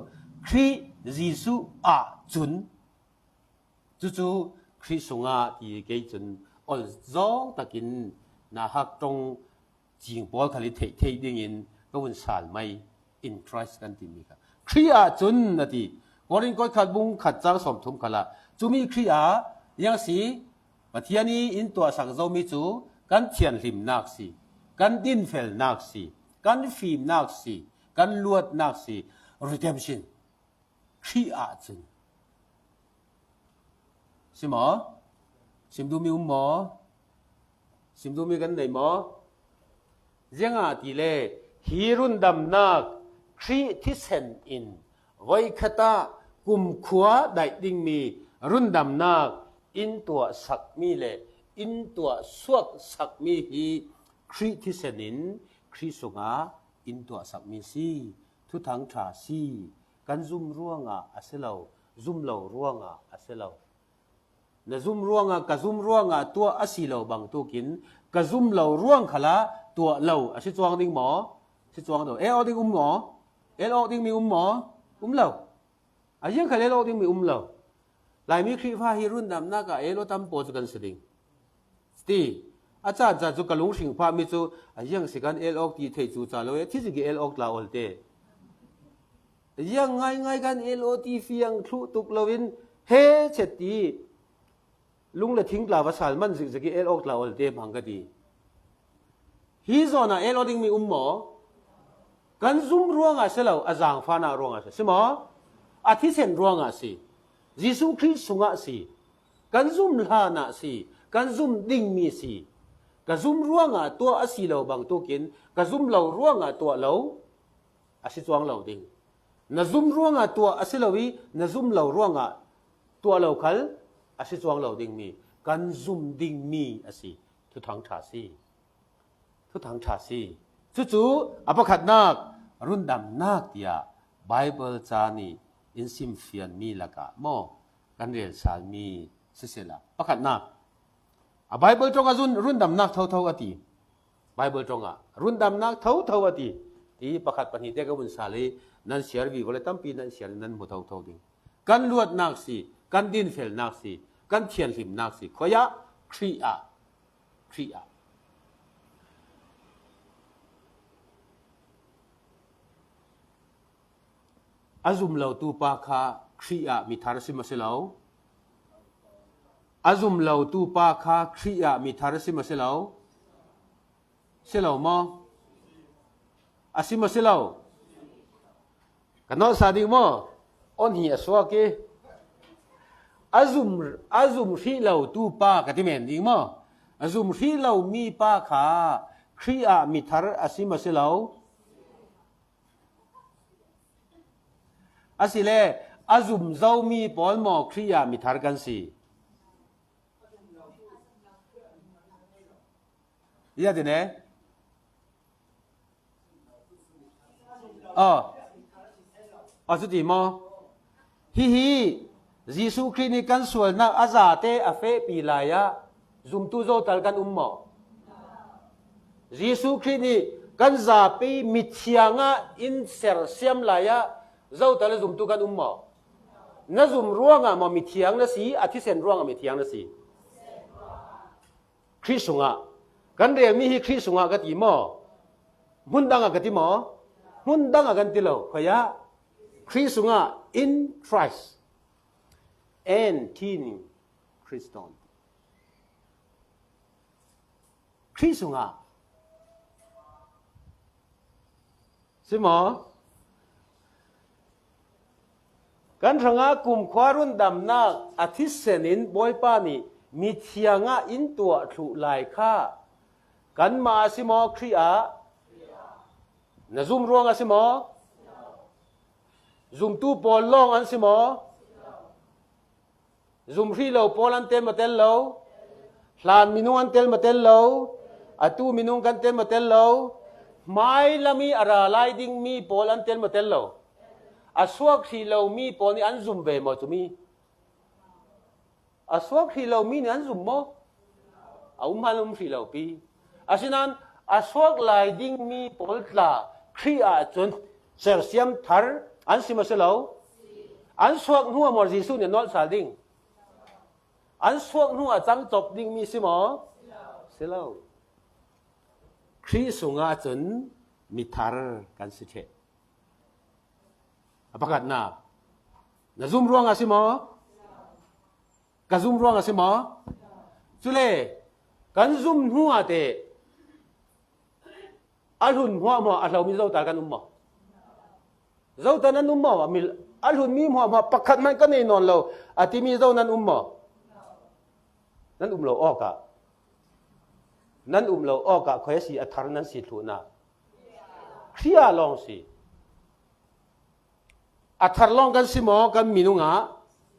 Khrih Jesuh ah cun, cucu Khrih sungah ti kei cun ol zawng takin na hak ṭong cing pawl khal i theih theih dingin ka vun sal mai, in Christ kan timi kha. Khrih ah cun a ti, Korin kuat khat bung khat cang sawmthum khalah, cumi Khrih ah ziang si, Pathian i in tuahsak zomi cu kan thianhlimnak si, kan dinfelnak si, kan fimnak si, kan luatnak si, redemption. Khrih ah cun. Si maw? Sim duhmi um maw? Sim duhmi kan nei maw? Ziangahtile hi rundamnak Khrih thisen in voikhat ah kumkhua daih dingmi rundamnak in tuahsakmi le in tuahsuaksakmi hi Khrih thisen in Khrih sungah in tuahsakmi si. Thuthang ṭha si. Kan zum ruangah a si lo, zum lo ruangah a si lo. Na zum ruangah, ka zum ruangah tuah a si lo bangtukin ka zum lo ruang khalah tuah lo a si cuang ding maw? Si cuang lo. El awk ding um maw? El awk dingmi um maw? Um lo. A ziang khal el awk dingmi um lo. Laimi Khrihfa hi rundamnak ah el awk tam pawl cu kan si ding. Ti, a caan caan cu ka lunghring phahmi cu a ziang si kan el awk ti thei cu ca lo, eh, thi ziki el awk tla olte. Ziang ngaingai kan el awk ti fiang thluh tuk loin he chet ti lung le thing tla va sal man zikziki el awk tla olte hmang ka ti. Hi zawnah el awk dingmi um maw? Kan zum ruangah si lo, a zaangfahnak ruangah si, si maw? A thisen ruangah si. Jesuh Khrih sungah si. Kan zum hlanah si. Kan zum dingmi si. Ka zum ruangah tuah a si lo bangtukin ka zum lo ruangah tuah lo a si cuang lo ding. Na zum ruangah tuah a si lo i na zum lo ruangah tuah lo khal a si cuang lo dingmi kan zum dingmi a si. Thuthang ṭha si. Thuthang ṭha si. Cucu a pakhatnak rundamnak tiah Baibal ca nih in simfianmi lakah maw kan relsalmi sisehla pakhatnak a Baibal ṭongah zun rundamnak thotho a ti. Baibal ṭongah rundamnak thotho a ti. Ti pakhat pahnih te ka vun sal i nan siar vivo le tampi nan siar i nan hmu thotho ding. Kan luatnak si, kan dinfelnak si, kan thianhlimnak si, khuaiah Khrih ah, Khrih ah. A zum lotu pa kha Khrih ah mithar a si maw si lo? A zum lotu pa kha Khrih ah mithar a si maw si lo? Si lo maw? A si maw si lo? Ka nawlsa ding maw? On hi a suak i a zum, a zum hrih lotu pa ka ti men ding maw? A zum hrih lomi pa kha Khrih ah mithar a si maw si lo? Asile a zum zomi pawl maw Khrih ah mithar kan si? Ia tine? Aw, a cuti maw? Hihi Jesuh Khrih nih kan sualnak a zate a fehpi lai ah zumtu zotal kan um maw? Jesuh Khrih nih kan zapi mithiang ah in sersiam lai ah zotal a zumtu kan um maw? Na zum ruangah maw mithiang na si, a thisen ruangah mithiang na si? Khrih sungah. Kan relmi hi Khrih sungah ka ti maw? Hmun dangah ka ti maw? Hmun dangah kan ti lo. Khuaiah Khrih sungah, in Christ. En thin Christon. Khrih sungah. Si maw? Kan hrangah kumkhua rundamnak a thisen in Bawipa nih mithiang ah in tuah thluh lai kha kanmah a si maw, Khrih ah? Na zum ruang a si maw? Zumtu pawl lawng an si maw? Zum hrih lo pawl an tel maw tel lo? Hlan minung an tel maw tel lo? Atu minung kan tel maw tel lo? Hmailam i a ra lai dingmi pawl an tel maw tel lo? A suak hrih lomi pawl nih an zum ve maw cumi? A suak hrih lomi nih an zum maw? A um hal um hrih lo pi. Asinain a suak lai dingmi pawl tla Khrih ah cun sersiam thar an si maw si lo? An suak hnuah maw Jesuh nih a nawlh sal ding? An suak hnuah cangcop dingmi si maw? Si lo. Khrih sungah cun mithar kan si ṭheh. A pakhatnak, na zum ruangah si maw? Ka zum ruangah si maw? Cule kan zum hnuah te a hlun hmuahhmuah a hlomi zotal kan um maw? Zotal nan um maw? A mil-, a hlunmi hmuahhmuah pakhat hmanh ka nei nawn lo a timi zo nan um maw? Nan um lo awkah, nan um lo awkah khuai a si a thar nan si thluhna? Khrih ah lawng si. A thar lawng kan si maw, kan minung ah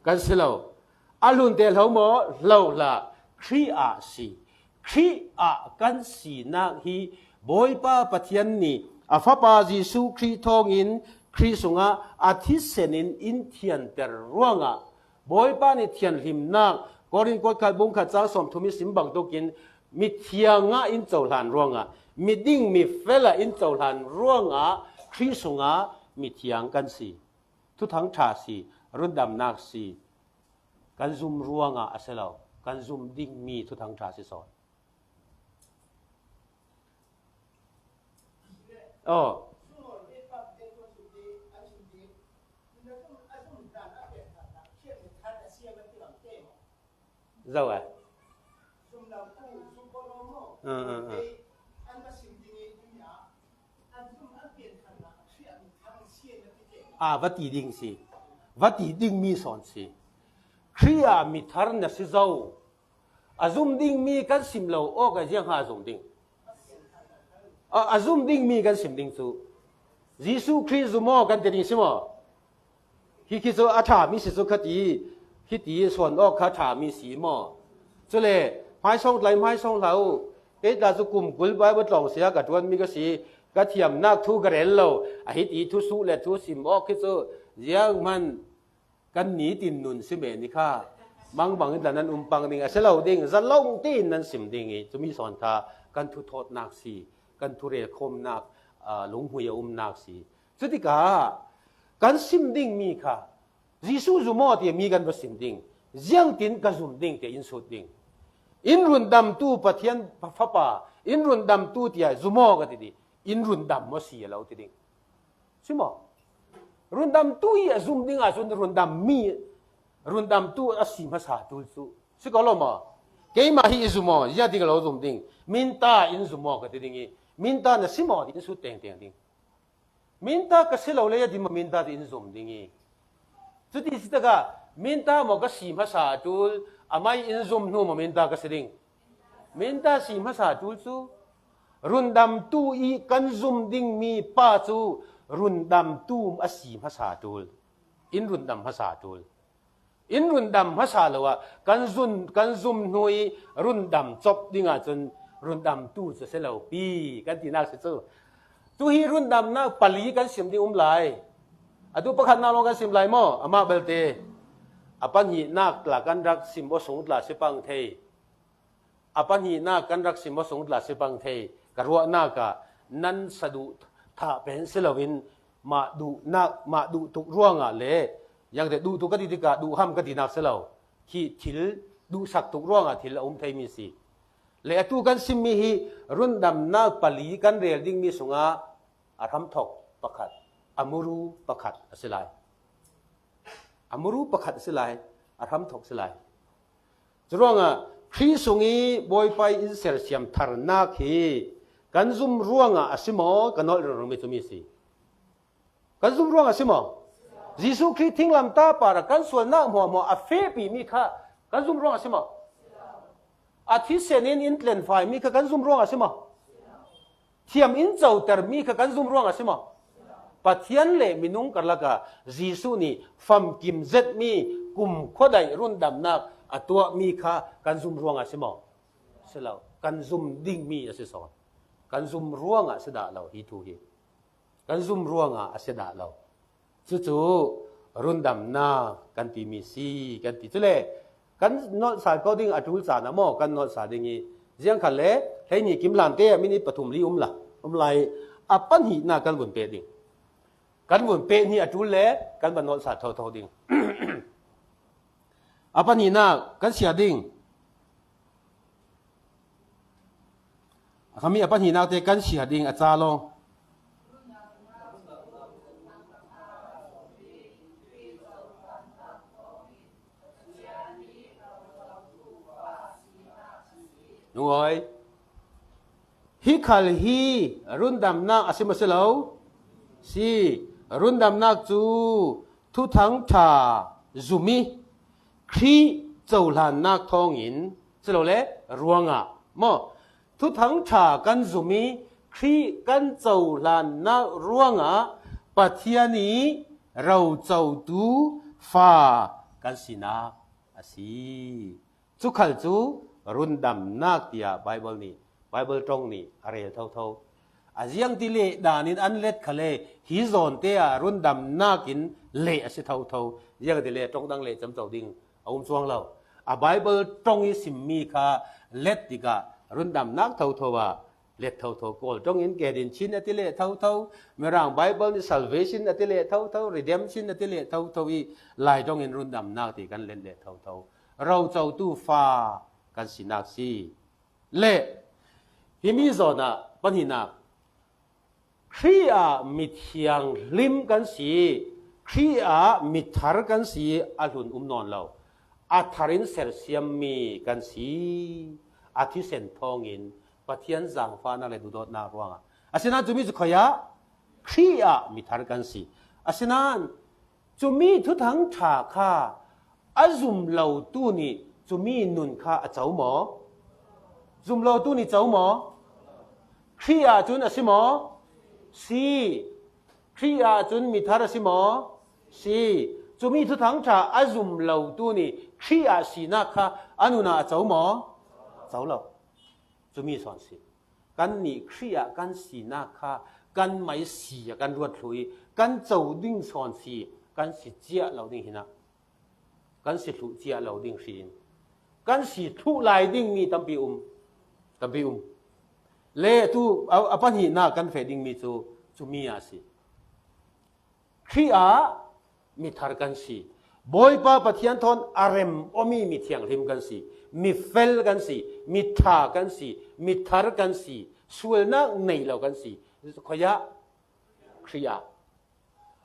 kan si lo? A hlun te hlo maw? Hlo hlah. Khrih ah si. Khrih ah kan sinak hi Bawipa Pathian nih a Fapa Jesuh Khrih thawngin Khrih sungah a thisen in in thianter ruangah Bawipa nih thianhlimnak, Korin kawtkhat bung khat cang sawmthum i sim bangtukin mithiang ah in cohlan ruangah, miding mifel ah in cohlan ruangah Khrih sungah mithiang kan si. Thuthang ṭha si, rundamnak si, kan zum ruangah a si lo, kan zum dingmi thuthang ṭha si sawn. Aw. Zo eh. Ah, ah, ah. Ah, va ti ding si. Va ti ding mi sawn si. Khrih ah mithar na si zo. A zum ding mi kan sim lo awk a ziang ha zum ding. A, a zum ding mi kan sim ding cu. Jesuh Khrih zum aw kan ti ding si maw? Hi khi cu a ṭha mi si cu khati, khiti suan awk kha ṭha mi si maw? Cule, hmaisawng tlai hmaisawng hlah uh. Kei tla cu kum kul Baibal tlawng sia ka ṭuan mi ka si, ka thiamnak thu ka rel lo. A hiti thu suh le thu sim awk khi cu zianghman kan nitin nun si men i kha. Mangbang in tla nan um pang ding, a si lo ding, zalong tein nan sim ding i, cumi sawn kha kan thu thawtnak si, kan thu relkhawmnak, aa, lunghmui a umnak si. Cutikah kan sim ding mi kha, Jesuh zum aw tiah mi kan va sim ding. Ziangtin ka zum ding tiah in sut ding. In rundamtu Pathian Fapa, in rundamtu tiah zum aw ka ti dih. In rundam maw si a lo ti ding. Si maw? Rundamtu i a zum ding ahcun rundam mi, rundamtu a si hmasa ṭul cu. Si ko lo maw? Keimah hi i zum aw, ziah ding a lo zum ding. Minta in zum aw ka ti ding i. Minta na si maw ti in sut tengteng ding. Minta ka si lo le, a dima minta ti in zum ding i. Cuti si takah, minta maw ka si hmasa a ṭul, amai in zum hnu maw minta ka si ding. Minta si hmasa a ṭul cu, rundamtu i kan zum ding mi pa cu rundamtu a si hmasa a ṭul. In rundam hmasa a ṭul. In rundam hmasa lo ah kan zun, kan zum hnu i rundam cop ding ahcun rundamtu cu si lo pi kan tinak si cu. Tu hi rundamnak pali kan sim ding um lai. Atu pakhatnak lawng kan sim lai maw? Amah belte a pahnihnak tla kan rak sim aw sung tla si pang thei. A pahnihnak kan rak sim aw sung tla si pang thei. Ka ruahnak ah nan saduh thah pen si loin mah duhnak, mah duh tuk ruangah le, ziangte duh tuk ka ti tikah duh ham ka tinak si lo. Khi thil duhsak tuk ruangah thil a um theimi si. Le atu kan simmi hi rundamnak pali kan rel dingmi sungah a hramthok pakhat, a muru pakhat a si lai. A muru pakhat a si lai, a hramthok si lai. Curuangah Khrih sung i Bawipa i in sersiam tharnak hi kan zum ruangah a si maw, kan nolh ringring mi cumi si. Kan zum ruangah a si maw? Jesuh Khrih thinglamtah par ah kan sualnak hmuahhmuah a fehpi mi kha kan zum ruangah a si maw? A thisen in in tlenfai mi kha kan zum ruangah a si maw? Thiam in coter mi kha kan zum ruangah a si maw? Pathian le minung karlak ah Jesuh nih famkim zetmi kumkhua daih rundamnak a tuahmi kha kan zum ruangah a si maw? Si lo. Kan zum dingmi a si sawn. Kan zum ruangah a si dah lo hi thu hi. Kan zum ruangah a si dah lo. Cucu rundamnak kan timi si kan ti. Cule kan nolh sal ko ding a ṭul caan ah maw kan nolh sal ding i, ziangkhat le hleihnih kim hlan te ah minit pathum li um la, um lai i a pahnihnak kan vun peh ding. Kan vun peh hnih a ṭul le kan va nolh sal thotho ding. A pahnihnak kan siah ding. A khami a pahnihnak te kan siah ding a ca lawng. Lungawi. Hi khal hi rundamnak a si maw si lo? Si. Rundamnak cu thuthang ṭha zum i Khrih cohlannak thawngin Silole ruangah maw, Thuthang ṭha kan zum i Khrih kan cohlannak ruangah Pathian i rocotu fa kan sinak a si. Cu khal cu rundamnak tiah Baibal nih, Baibal ṭong nih a rel thotho. A ziangtileh dan in an let khal le hi zawnte ah rundamnak in leh a si thotho. Ziangtileh ṭong dang leh camco ding a um cuang lo. A Baibal ṭong i simmi kha let tikah rundamnak thotho ah let thotho. Kawl ṭong in Kedin chin a ti leh thotho. Mirang Baibal nih salvation a ti leh thotho. Redemption a ti leh thotho i Lai ṭong in rundamnak ti kan let leh thotho. Rocotu fa kan sinak si. Le himi zawnah pahnihnak, Khrih ah mithianghlim kan si, Khrih ah mithar kan si a hlun um nawn lo. A thar in sersiammi kan si, a thisen thawngin Pathian zaangfahnak le duhdawtnak ruangah. Asinain cumi cu khuiah Khrih ah mithar kan si. Asinain cumi Thuthang ṭha kha a zum lotu nih cumi nun kha a co maw? Zum lotu nih co maw? Khrih ah cun a si maw? Si. Khrih ah cun mithar a si maw? Si. Cumi Thuthang ṭha a zum lotu nih Khrih ah sinak kha a nun ah a co maw? Co lo. Cumi sawn si. Kannih Khrih ah kan sinak kha kanmah i si ah kan ruat thluh i kan co ding sawn si, kan si ciah lo ding hinah kan si thluh ciah lo ding hri in kan si thluh lai dingmi tampi um, tampi um. Le tu a, a pahnihnak kan feh dingmi cu cumi ah a si. Khrih ah mithar kan si. Bawipa Pathian thawn a rem awmi mithianghlim kan si. Mifel kan si. Miṭha kan si. Mithar kan si. Sualnak nei lo kan si. Khuiah Khrih ah.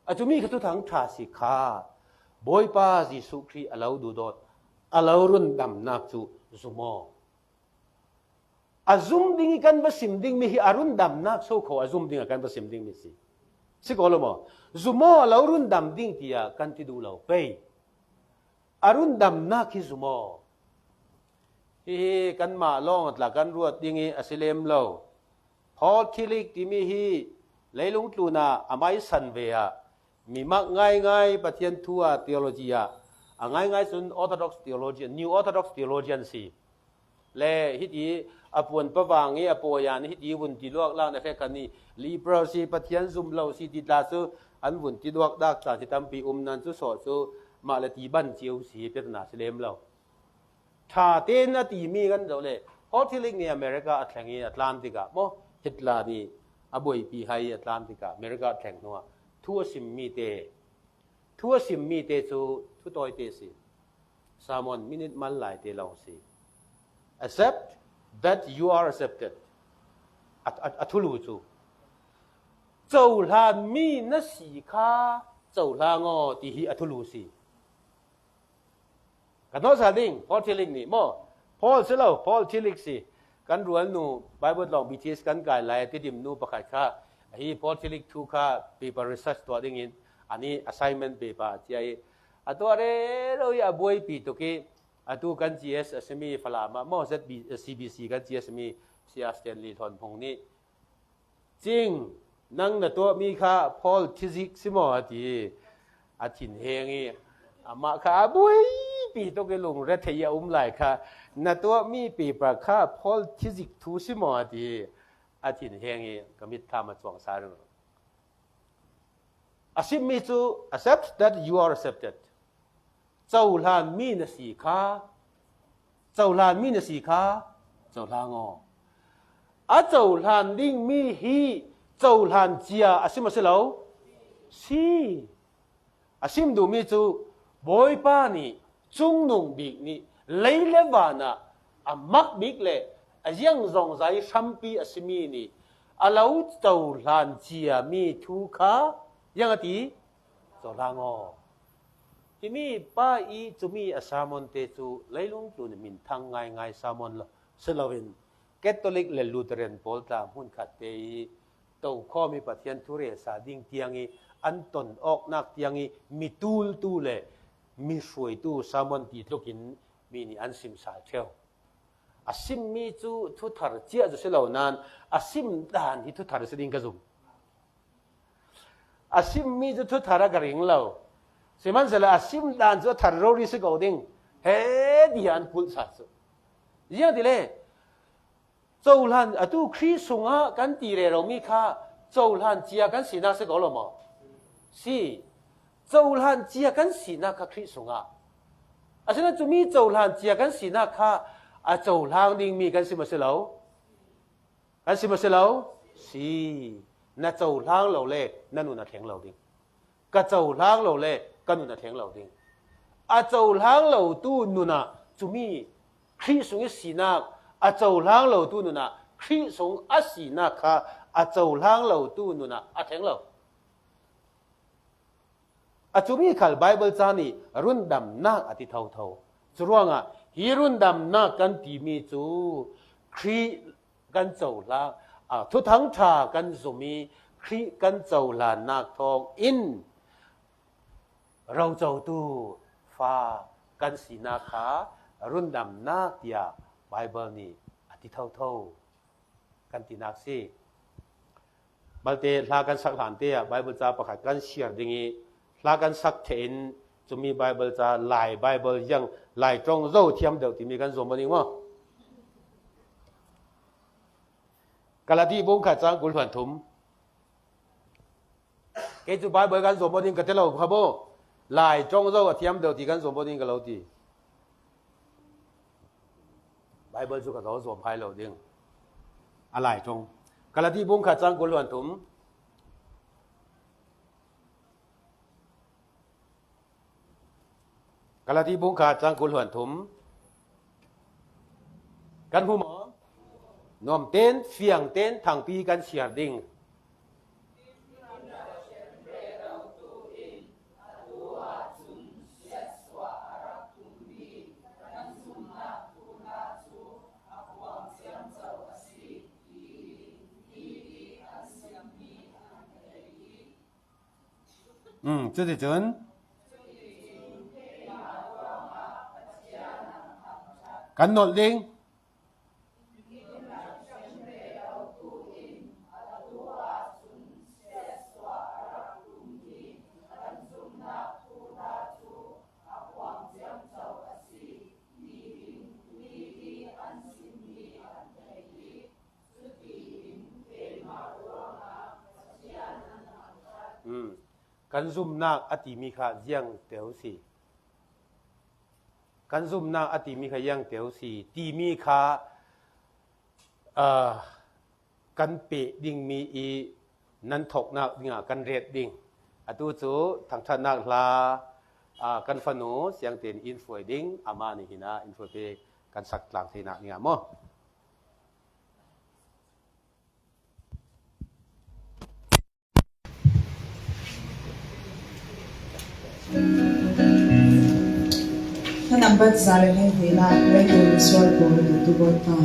A cumi kha Thuthang ṭha si kha Bawipa Jesuh Khrih a lo duhdawt, a lo rundamnak cu zum aw. A zum ding i kan va sim dingmi hi a rundamnak so kho a zum ding a kan va sim dingmi si. Si ko lo maw? Zum aw, a lo rundam ding tiah kan ti duh lo pei. A rundamnak hi zum aw. Hihi kanmah lawng a tla kan ruat ding i a si lem lo. Paul Tillich timi hi leilung tlunah a maisan ve ah mi mak ngaingai Pathian thu ah theology ah a ngaingai cun Orthodox theologian, New Orthodox theologian si. Le hiti a puan pavang i a pawi an hiti vun ti luak lak na hrekkhan i liberal si, Pathian zum lo si ti tla cu an vun ti luak dak tla si tampi um nan cu sawh cu mah le ti ban cio si, piatna si lem lo. Ṭha tein a timi kan zoh le Paul Tillich nih America a thleng i Atlantic ah maw, Hitler nih a buaipi hai Atlantic ah America a thleng hnuah thu a simmi te, thu a simmi te cu thu tawite si. Sermon minute mal lai te lawng si. Accept that you are accepted. A, a, a thulu cu cohlanmi na si kha cohlang aw ti hi a thulu si. Ka hnawh sal ding, Paul Tillich nih maw? Paul si lo, Paul Tillich si. Kan rualnu Bible tlawng B T S kan kai lai a Tidim nu pakhat kha, ahi Paul Tillich thu kha paper research tuah dingin, ani assignment paper cia i, a tuah rero i a buaipi tuk i, atu kan G S a simi Falam ah maw, Z B, C B C kan G S a mi Sia Stanley Hlawn Phung nih, Cing, nang na tuahmi kha Paul Tillich si maw? A ti. A thinheng i, amah kha a buaipi tuk i lungre thei a um lai kha, na tuahmi paper kha Paul Tillich thu si maw? A ti. A thinheng i, ka mitthlam a cuang sa ringring. A simmi cu, accept that you are accepted. Cohlanmi na si kha, cohlanmi na si kha, cohlang aw. A cohlan dingmi hi cohlan cia a sim a si lo? Si. A sim duhmi cu Bawipa nih, Cungnung Bik nih lei le van ah a mak bik le a ziangzongzai hrampi a simi nih a lo cohlan ciami thu kha ziang a ti? Cohlang aw. Himi pa i cumi a sermon te cu leilung tlun minthang ngaingai sermon lo si loin Catholic le Lutheran pawl tla hmunkhat te i tokhawm i Pathian thu relsa ding tiang i an ton awknak tiang i mi tultu le mi hruaitu sermon ti tlukin mi nih an sim sal ṭheu. A simmi cu thuthar ciah cu si lo nain a sim dan hi thuthar si ding ka zum. A simmi cu thuthar a ka ring lo. Sihmanhsehlaw a sim dan cu a thar rori si ko ding. He tiah an kulh sa cu. Ziangtile, cohlan atu Khrih sungah kan ti reromi kha cohlan cia kan sinak si ko lo maw? Si. Cohlan cia kan sinak kha Khrih sungah. Asinain cumi cohlan cia kan sinak kha a cohlang dingmi kan si maw si lo? Kan si maw si lo? Si. Na cohlang lo le na nun a thleng lo ding. Ka cohlang lo le ka nun a thleng lo ding. A cohlang lotu nun ah cumi Khrih sung i sinak, a cohlang lotu nun ah Khrih sung a sinak kha a cohlang lotu nun ah a thleng lo. A cumi khal Baibal ca nih rundamnak a ti thotho. Curuangah hi rundamnak kan timi cu Khrih kan cohlang, a, Thuthang ṭha kan zum i Khrih kan cohlannak thawngin rocotu fa kan sinak kha rundamnak tiah Baibal nih a ti thotho kan tinak si. Malte hla kan sak hlan te ah Baibal ca pakhat kan siar ding i, hla kan sak theih in cumi Baibal ca, Lai Baibal ziang, Lai ṭong zo thiam deuh timi kan zuam ding maw? Galati bung khat cang kul hluan thum. Kei cu Baibal kan zuam aw ding ka ti lo kha maw? Lai ṭong zo a thiam deuh ti kan zuam aw ding ka lo ti. Baibal cu ka zo zuam hai lo ding. A Lai ṭong. Galati bung khat cang kul hluan thum. Galati bung khat cang kul hluan thum. Kan hmu maw? Nuam ten, fiang ten, thangpi kan siar ding. Um, cuticun kan nolh ding. Um, kan zumnak a timi kha ziang teu si. Kan zumnak a timi kha ziang teu si timi kha, aa, kan peh dingmi i nan thawknak dingah kan ret ding. Atu cu thangṭhatnak hla, aa, kan fanu siangte in in hruai ding, amah nih hin ah in hruai pe kan sak tlang theinak dingah maw? Ka nambat za le heng hei la, lei tu sual ko le tu tu bol pa.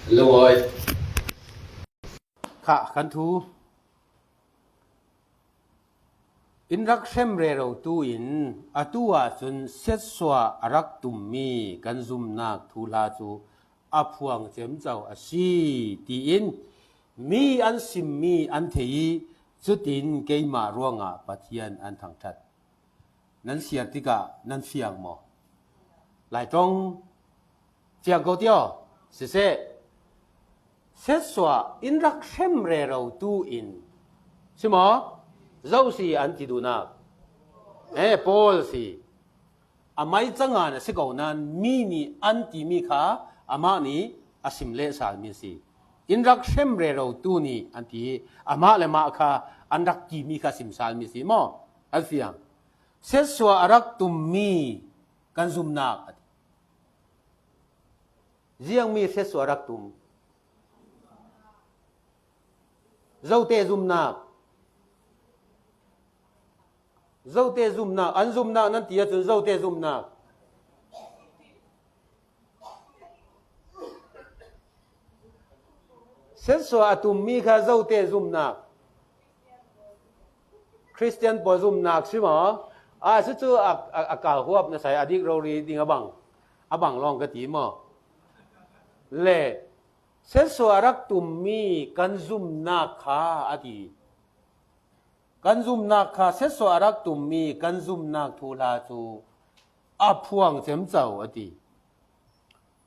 Lo oi. Kha kan thu. In rak hrem rerotu in a tu ah cun siatsuah a rak tummi kan zumnak thuhla cu a phuang ciamco a si, tiin mi an simmi an thei i, cutin keimah ruangah Pathian an thangṭhat. Nan siar tikah nan fiang maw? Lai ṭong fiang ko tio. Siseh, siatsuah in rak hrem rerotu in, si maw? Zo si an ti duhnak? Eh, Paul si. A mai canga na si ko nain mi nih an timi kha amah nih a sim lehsalmi a si. In rak hrem rerotu nih an ti i, amah le mah kha an rak timi kha simsalmi a si maw? An fiang. Siatsuah a rak tummi kan zumnak a ti. Ziangmi siatsuah a rak tum? Zote zumnak. Zote zumnak, an zumnak nan ti ahcun zote zumnak. Siatsuah a tummi kha zote zumnak. Khristian pawl zumnak si maw? A si cu a, a, a kal huap na sai a dik rori ding a bang, a bang lawng ka ti maw? Le siatsuah a rak tummi kan zumnak kha a ti. Kan zumnak kha, siatsuah a rak tummi kan zumnak thuhla cu a phuang ciamco a ti.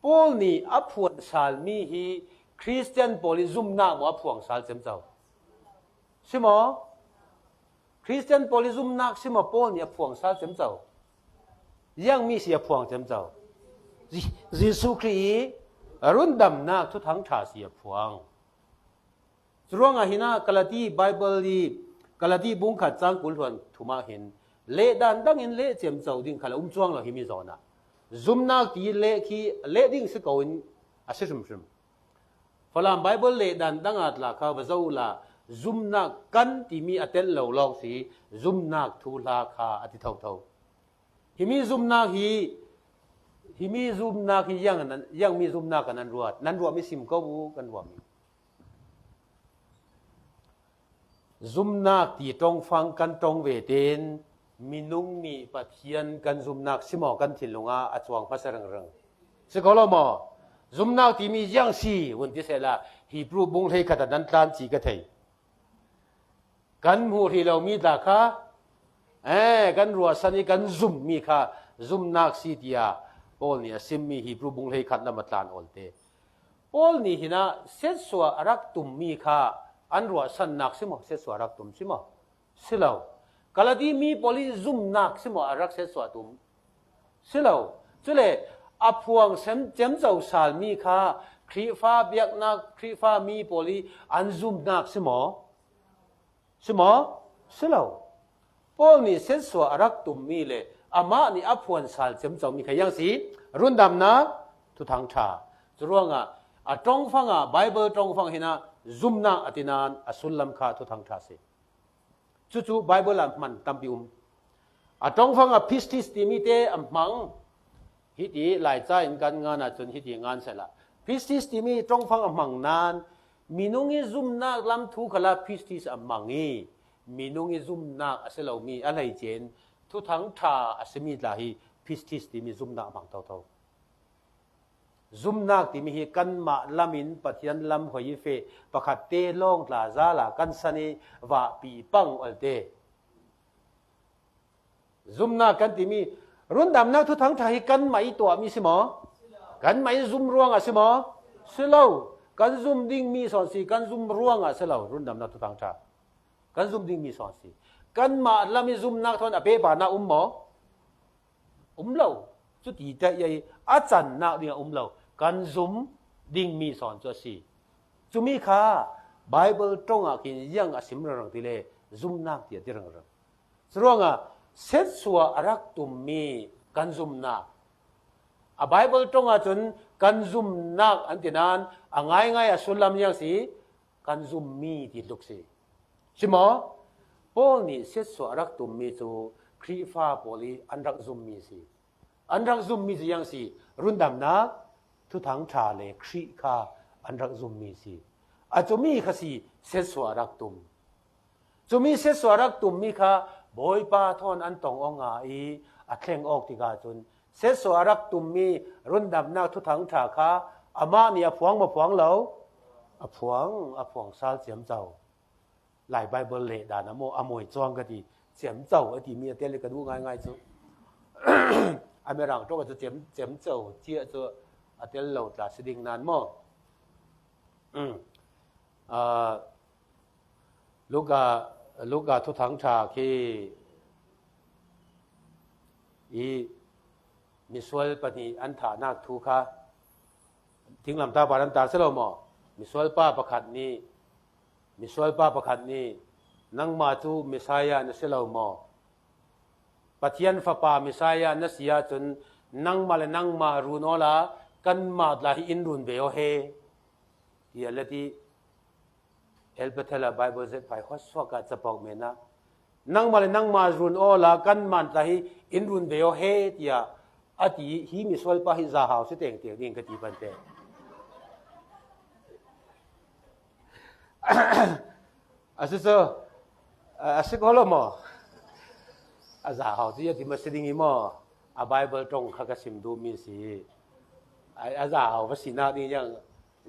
Paul nih a phuang salmi hi Khristian pawl i zumnak maw a phuang sal ciamco? Si maw? Khristian pawl i zumnak si maw Paul nih a phuang sal ciamco? Ziangmi si a phuang ciamco? Je-, Jesuh Khrih i rundamnak thuthang ṭha si a phuang. Curuangah hin ah Kalati Baibal i Kalati bungkhat cang kul hluan thum ah hin lehdan dang in leh ciamco ding khal a um cuang lo himi zawn ah. Zumnak ti leh khi leh ding si ko in a si hrimhrim. Falam Baibal lehdan dang ah tla kha va zoh uhla, zumnak kan timi a telh lo lawng si, zumnak thuhla kha a ti thotho. Himi zumnak hi, himi zumnak hi ziang nan, ziangmi zumnak ah nan ruat, nan ruahmi sim ko bu kan ruahmi. Zumnak ti ṭongfang kan ṭong ve tein minung nih Pathian kan zumnak si maw kan thinlung ah a cuang hmasa ringring. Si ko lo maw? Zumnak timi ziang si vun ti sehla Hebru bung hleikhat ah nan tlan ci ka thei. Kan hmuh hrih lomi tla kha, eh, kan ruahsan i kan zummi kha zumnak si tiah Paul nih a simmi Hebru bung hleikhat lam a tlan awlte. Paul nih hin ah siatsuah a rak tummi kha an ruahsannak si maw, siatsuah a rak tum si maw? Si lo. Kalati mi pawl i zumnak si maw a rak siatsuah tum? Si lo. Cule a phuang sem, ciamco salmi kha Khrihfa biaknak, Khrihfa mi pawl i an zumnak si maw? Si maw? Si lo. Paul nih siatsuah a rak tummi le amah nih a phuang sal ciamcomi kha ziang si, rundamnak thuthang ṭha. Curuangah a ṭongfang ah, Baibal ṭongfang hin ah zumnak a ti nain a sullam kha thuthang ṭha si. Cucu Baibal ah hman tampi um. A ṭongfang ah pistis timi te a hmang. Hiti Laica in kan ngan ahcun hiti ngan sehla. Pistis timi ṭongfang a hmang nain minung i zumnak lam thu khalah pistis a hmang i minung i zumnak a si lomi a hleice in thuthang ṭha a simi tla hi pistis timi zumnak a hmang thotho. Zumnak timi hi kanmah lam in Pathian lam hoi i feh pakhat te lawng tla zal ah kan san i vahpi pang olte. Zumnak kan timi rundamnak thuthang ṭha hi kanmah i tuahmi si maw? Kanmah i zum ruangah si maw? Si lo. Kan zum dingmi sawn si, kan zum ruangah si lo. Rundamnak thuthang ṭha kan zum dingmi sawn si. Kanmah lam i zumnak thawn a pehpar nak um maw? Um lo. Cuti teh i a cannak ding a um lo. Kan zum dingmi sawn cu a si. Cumi kha Baibal ṭongah khin ziang a sim ringring ti le zumnak ti a ti ringring. Curuangah siatsuah a rak tummi kan zumnak. A Baibal ṭongah cun kan zumnak an ti nain a ngaingai a sullam ziang si, kan zummi ti tluk si. Si maw? Paul nih siatsuah a rak tummi cu Khrihfa pawl i an rak zummi si. An rak zummi cu ziang si, rundamnak, thuthang ṭha le Khrih kha an rak zummi si. A cumi kha si, siatsuah a rak tum. Cumi siatsuah a rak tummi kha Bawipa thawn an tong awk nga i a thleng awk tikah cun siatsuah a rak tummi rundamnak thuthang ṭha kha amah nih a phuang maw phuang lo? A phuang, a phuang sal ciamco. Lai Baibal leh dan a maw, a mawi cuang ka ti, ciamco a timi a tel i ka duh ngaingai cu. A Mirang ṭawk a cu ciam, ciamco ciah cu a tel lo tla si ding nan maw? Um. Aa, Luka, Luka thuthang ṭha khi i misual pahnih an thahnak thu kha thinglamtah pa an tar si lo maw? Misual pa pakhat nih, misual pa pakhat nih, "Nangmah cu Messiah na si lo maw? Pathian Fapa Messiah na si ahcun nangmah le nangmah run awla kanmah tla hi in run ve aw he," tiah let i El Bethel ah Baibal zet phai khuasuak ah capo men ah, "Nangmah le nangmah run awla kanmah tla hi in run ve aw he," tiah a ti. Hi misual pa hi zahau si tengteng ding ka ti pante. A si cu, a, a si ko lo maw? A zahau cu a ti ma si ding i maw? A Baibal ṭong kha ka sim duhmi si. A, a zahau va sinak ding ziang,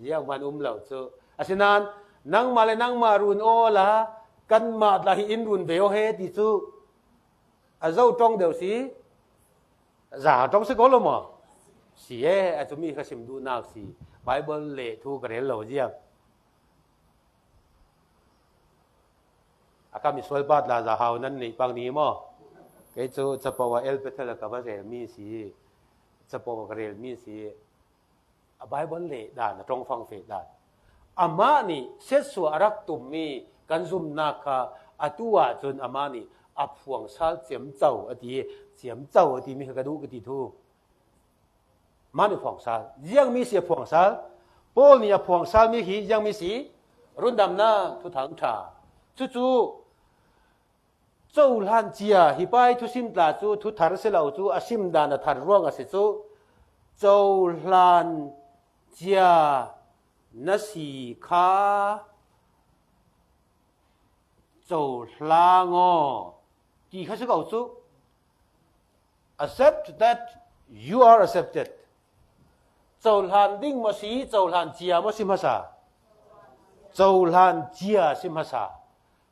ziang hman um lo cu. Asinain, "Nangmah le nangmah run awla kanmah tla hi in run ve aw he," ti cu a zo ṭong deuh si. Zahau ṭong si ko lo maw? Si e, a cumi kha sim duhnak si. Baibal leh thu ka rel lo ziang. A ka misual pa tla zahau nan neih pang ni maw? Kei cu capo a El Bethel a ka va relmi si. Capo a ka relmi si. A Baibal leh dan a ṭong fangfeh dan. Amah nih siatsuah a rak tummi kan zumnak kha atu ahcun amah nih a phuang sal ciamco a ti, ciamco a timi kha ka duh ka ti thu. Mah nih phuang sal. Ziangmi si a phuang sal? Paul nih a phuang salmi hi ziangmi si? Rundamnak thuthang ṭha. Cucu cohlan cia, hi pa i thusim tla cu thuthar si lo cu a sim dan a thar ruang a si cu, cohlan cia na si kha cohlang aw ti kha si ko cu. Accept that you are accepted. Cohlan ding maw si, cohlan cia maw si hmasa? Cohlan cia si hmasa.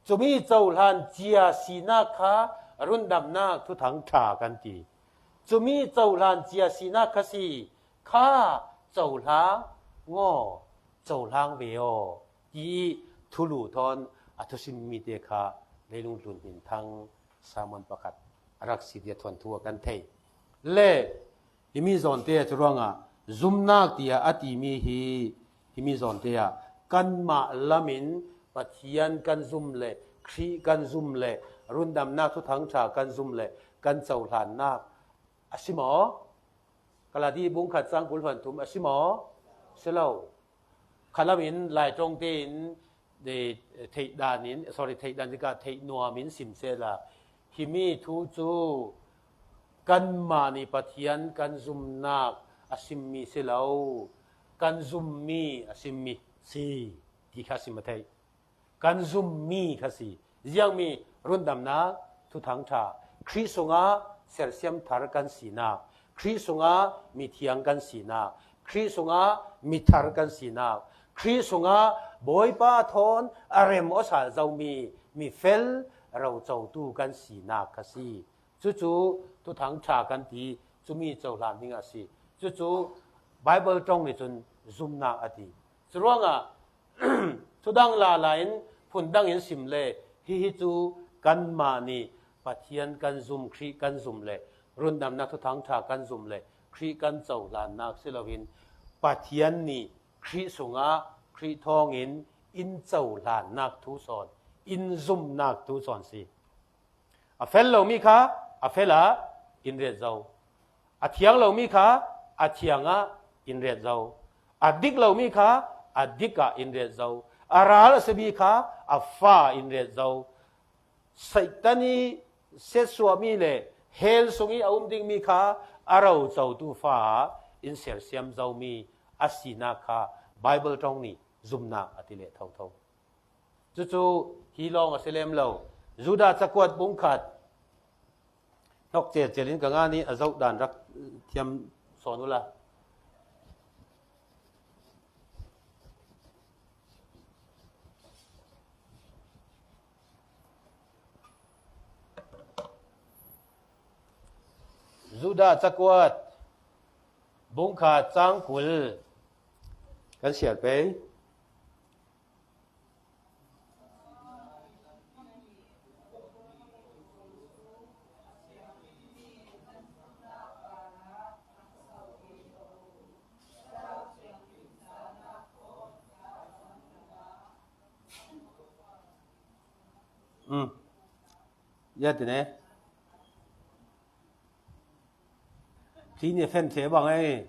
Cumi cohlan cia sinak kha rundamnak thuthang ṭha kan ti. Cumi cohlan cia sinak kha si kha cohlang aw, cohlang ve aw, ti i thulu thawn a thusimmi te kha leilung tlun hmin thang sermon pakhat a rak si tiah thuanthu a kan thei. Le himi zawnte ah cu ruangah zumnak tiah a timi hi, himi zawnte ah kanmah lamin Pathian kan zum le Khrih kan zum le rundamnak thuthang ṭha kan zum le kan cohlannak a si maw? Galati bung khat cang kul hluan thum a si maw? Si lo. Khalam in Lai ṭawng tein, eh, theih dan in, sorry, theih dan tikah theih nuam in sim sehla, himi thu cu kanmah nih Pathian kan zumnak a simmi si lo, kan zummi a simmi si ti kha sim a theih. Kan zummi kha si. Ziangmi? Rundamnak thuthang ṭha. Khrih sungah sersiam thar kan sinak, Khrih sungah mithiang kan sinak, Khrih sungah mithar kan sinak, Khrih sungah Bawipa thawn a rem aw sal zomi mifel rocotu kan sinak kha si. Cucu thuthang ṭha kan ti, cumi cohlan ding a si. Cucu Baibal ṭong nih cun zumnak a ti. Curuangah thudang lala in phundang in sim le hihi cu kanmah nih Pathian kan zum, Khrih kan zum le rundamnak thuthang ṭha kan zum le Khrih kan cohlannak si loin Pathian nih Khrih sungah Khrih thawngin in cohlannak thu sawn, in zumnak thu sawn si. A fel lomi kha a fel ah in ret zo. A thiang lomi kha a thiang ah in ret zo. A dik lomi kha a dik ah in ret zo. A ral a simi kha a fa ah in ret zo. Satan i siatsuahmi le hell sung i a um dingmi kha a rocotu fa ah in sersiam zomi a sinak kha Bible ṭawng ni zumnak a ti leh thotho. Cucu hi lawng a si lem lo. Judah cakuat bung khat hnawk celcel in ka nga nih a zoh dan rak thiam sawn uhla. Judah cakuat bung khat cang kul kan siar pei. Um. Ya ti ne. Thi ni fen che bang ei.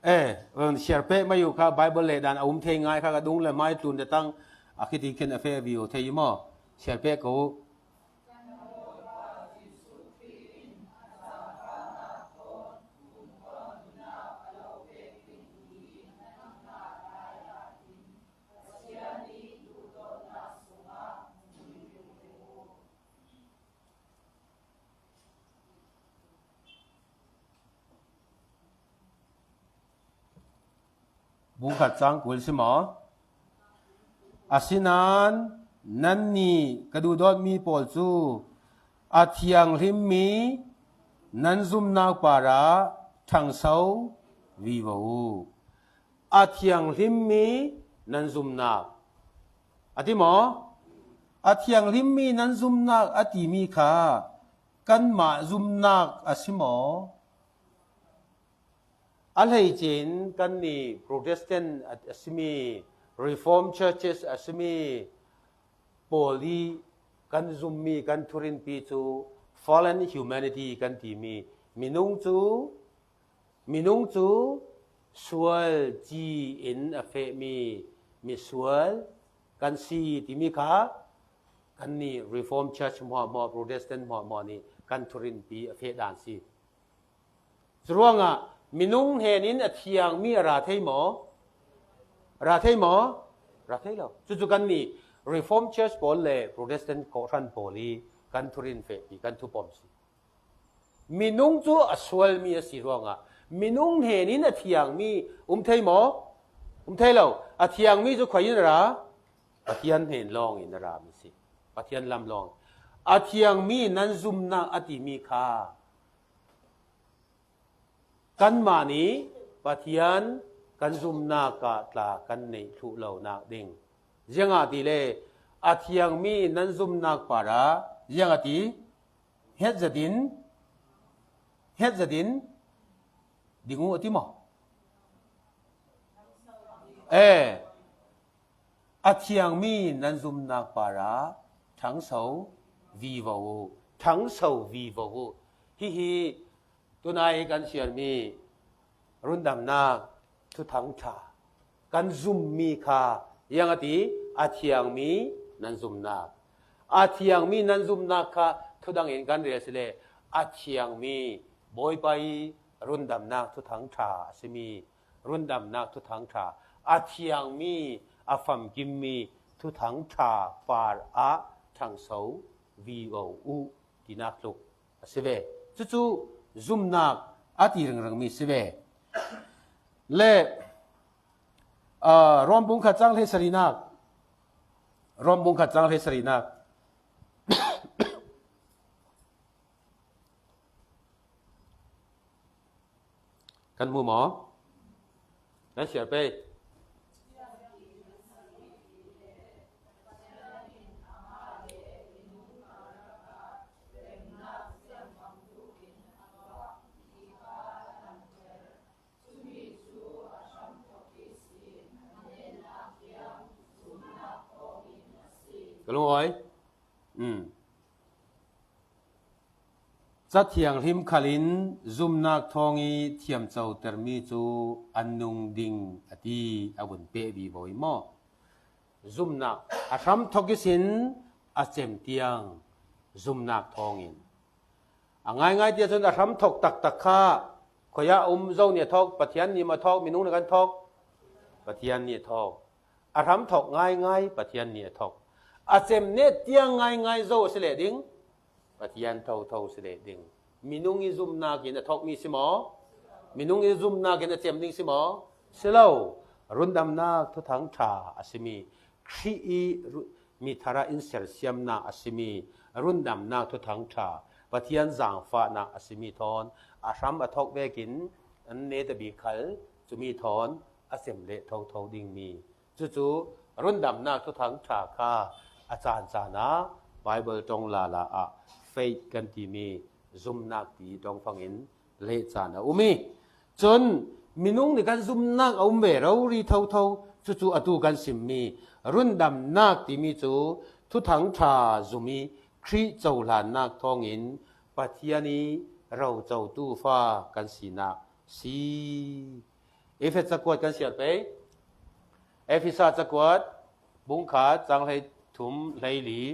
Eh, siar peh mai uh kha Bible leh dan a um thei ngai kha ka dung le mai tlun te tang a khiti khen a fe vivo thei maw. Siar peh ko. Bung khat cang kul si maw? Asinain nannih ka duhdawtmi pawl cu a thianghlimmi nan zumnak parah ṭhangso vivo uh. A thianghlimmi nan zumnak a ti maw? A thianghlimmi nan zumnak a timi kha kanmah zumnak a si maw? A hleice in kannih Protestant a simi, Reformed Churches a simi pawl i kan zummi kan thurinpi cu fallen humanity kan timi minung cu, minung cu sual ci in a fehmi misual kan si timi kha kannih Reformed Church hmuahhmuah, Protestant hmuahhmuah nih kan thurinpi a feh dan si. Curuangah minung hnen in a thiangmi a ra thei maw? A ra thei maw? Ra thei lo. Cucu kannih Reformed Church pawl le Protestant kawhhran pawl i kan thurin fehpi, kan thupom si. Minung cu a sualmi a si ruangah minung hnen in a thiangmi um thei maw? Um thei lo. A thiangmi cu khuai in a ra? Pathian hnen lawng in a rami si. Pathian lam lawng. A thiangmi nan zumnak a timi kha kanmah nih Pathian kan zumnak ah tla kan neih thluh lonak ding. Ziangahtile a thiangmi nan zumnak parah ziangati hnget zetin, hnget zetin ding uh a ti maw? Eh, a thiangmi nan zumnak parah ṭhangso vivo uh, ṭhangso vivo uh. Hihi tunai kan siarmi rundamnak thuthang ṭha kan zummi kha ziangati a thiangmi nan zumnak, a thiangmi nan zumnak kha thudang in kan rel si le a thiangmi Bawipa i rundamnak thuthang ṭha a simi rundamnak thuthang ṭha, a thiangmi, a famkimmi thuthang ṭha parah ṭhangso vivo uh tinak tluk a si ve. Cucu zumnak a ti ringringmi si ve. Le, aa, Rom bung khat cang hleisarinak, Rom bung khat cang hleisarinak. Kan hmu maw? Nan siar pei. Ka lungawi. Um. Ca thianghlim khal in zumnak thawng i thiamcotermi cu an nung ding a ti, a vun peh vivo i maw? Zumnak a hramthawk ihsin a cem tiang zumnak thawngin a ngaingai ti ahcun a hramthawk taktak kha Koi ah um, Zo nih a thawk, Pathian nih a thawk, minung nih kan thawk, Pathian nih a thawk. A hram thawk ngaingai, Pathian nih a thawk. A cem neh tiang ngaingai Zo a si leh ding, Pathian thotho si leh ding. Minung i zumnak in a thawk mi si maw? Minung i zumnak in a cem ding si maw? Si lo. Rundamnak Thuthang ṭha a si mi, Khrih i ru-, mithara in sersiamnak a si mi, rundamnak Thuthang ṭha, Pathian zangfahnak a si mi thawn a hram a thawk vekin an neta bik khal cumi thawn a cem leh thotho ding mi. Cucu rundamnak Thuthang ṭha kha a caan caan ah Baibal ṭong lala ah faith kan timi zumnak ti ṭong fangin leh caan a um i, cun minung nih kan zumnak a um ve rori thotho. Cucu atu kan simmi rundamnak timi cu Thuthang ṭha zum i Khrih cohlannak thawngin Pathian i rocotu fa kan sinak si. Efesa cakuat kan siar pei. Efesa cakuat, bungkhat, cang hlei thum, hlei li.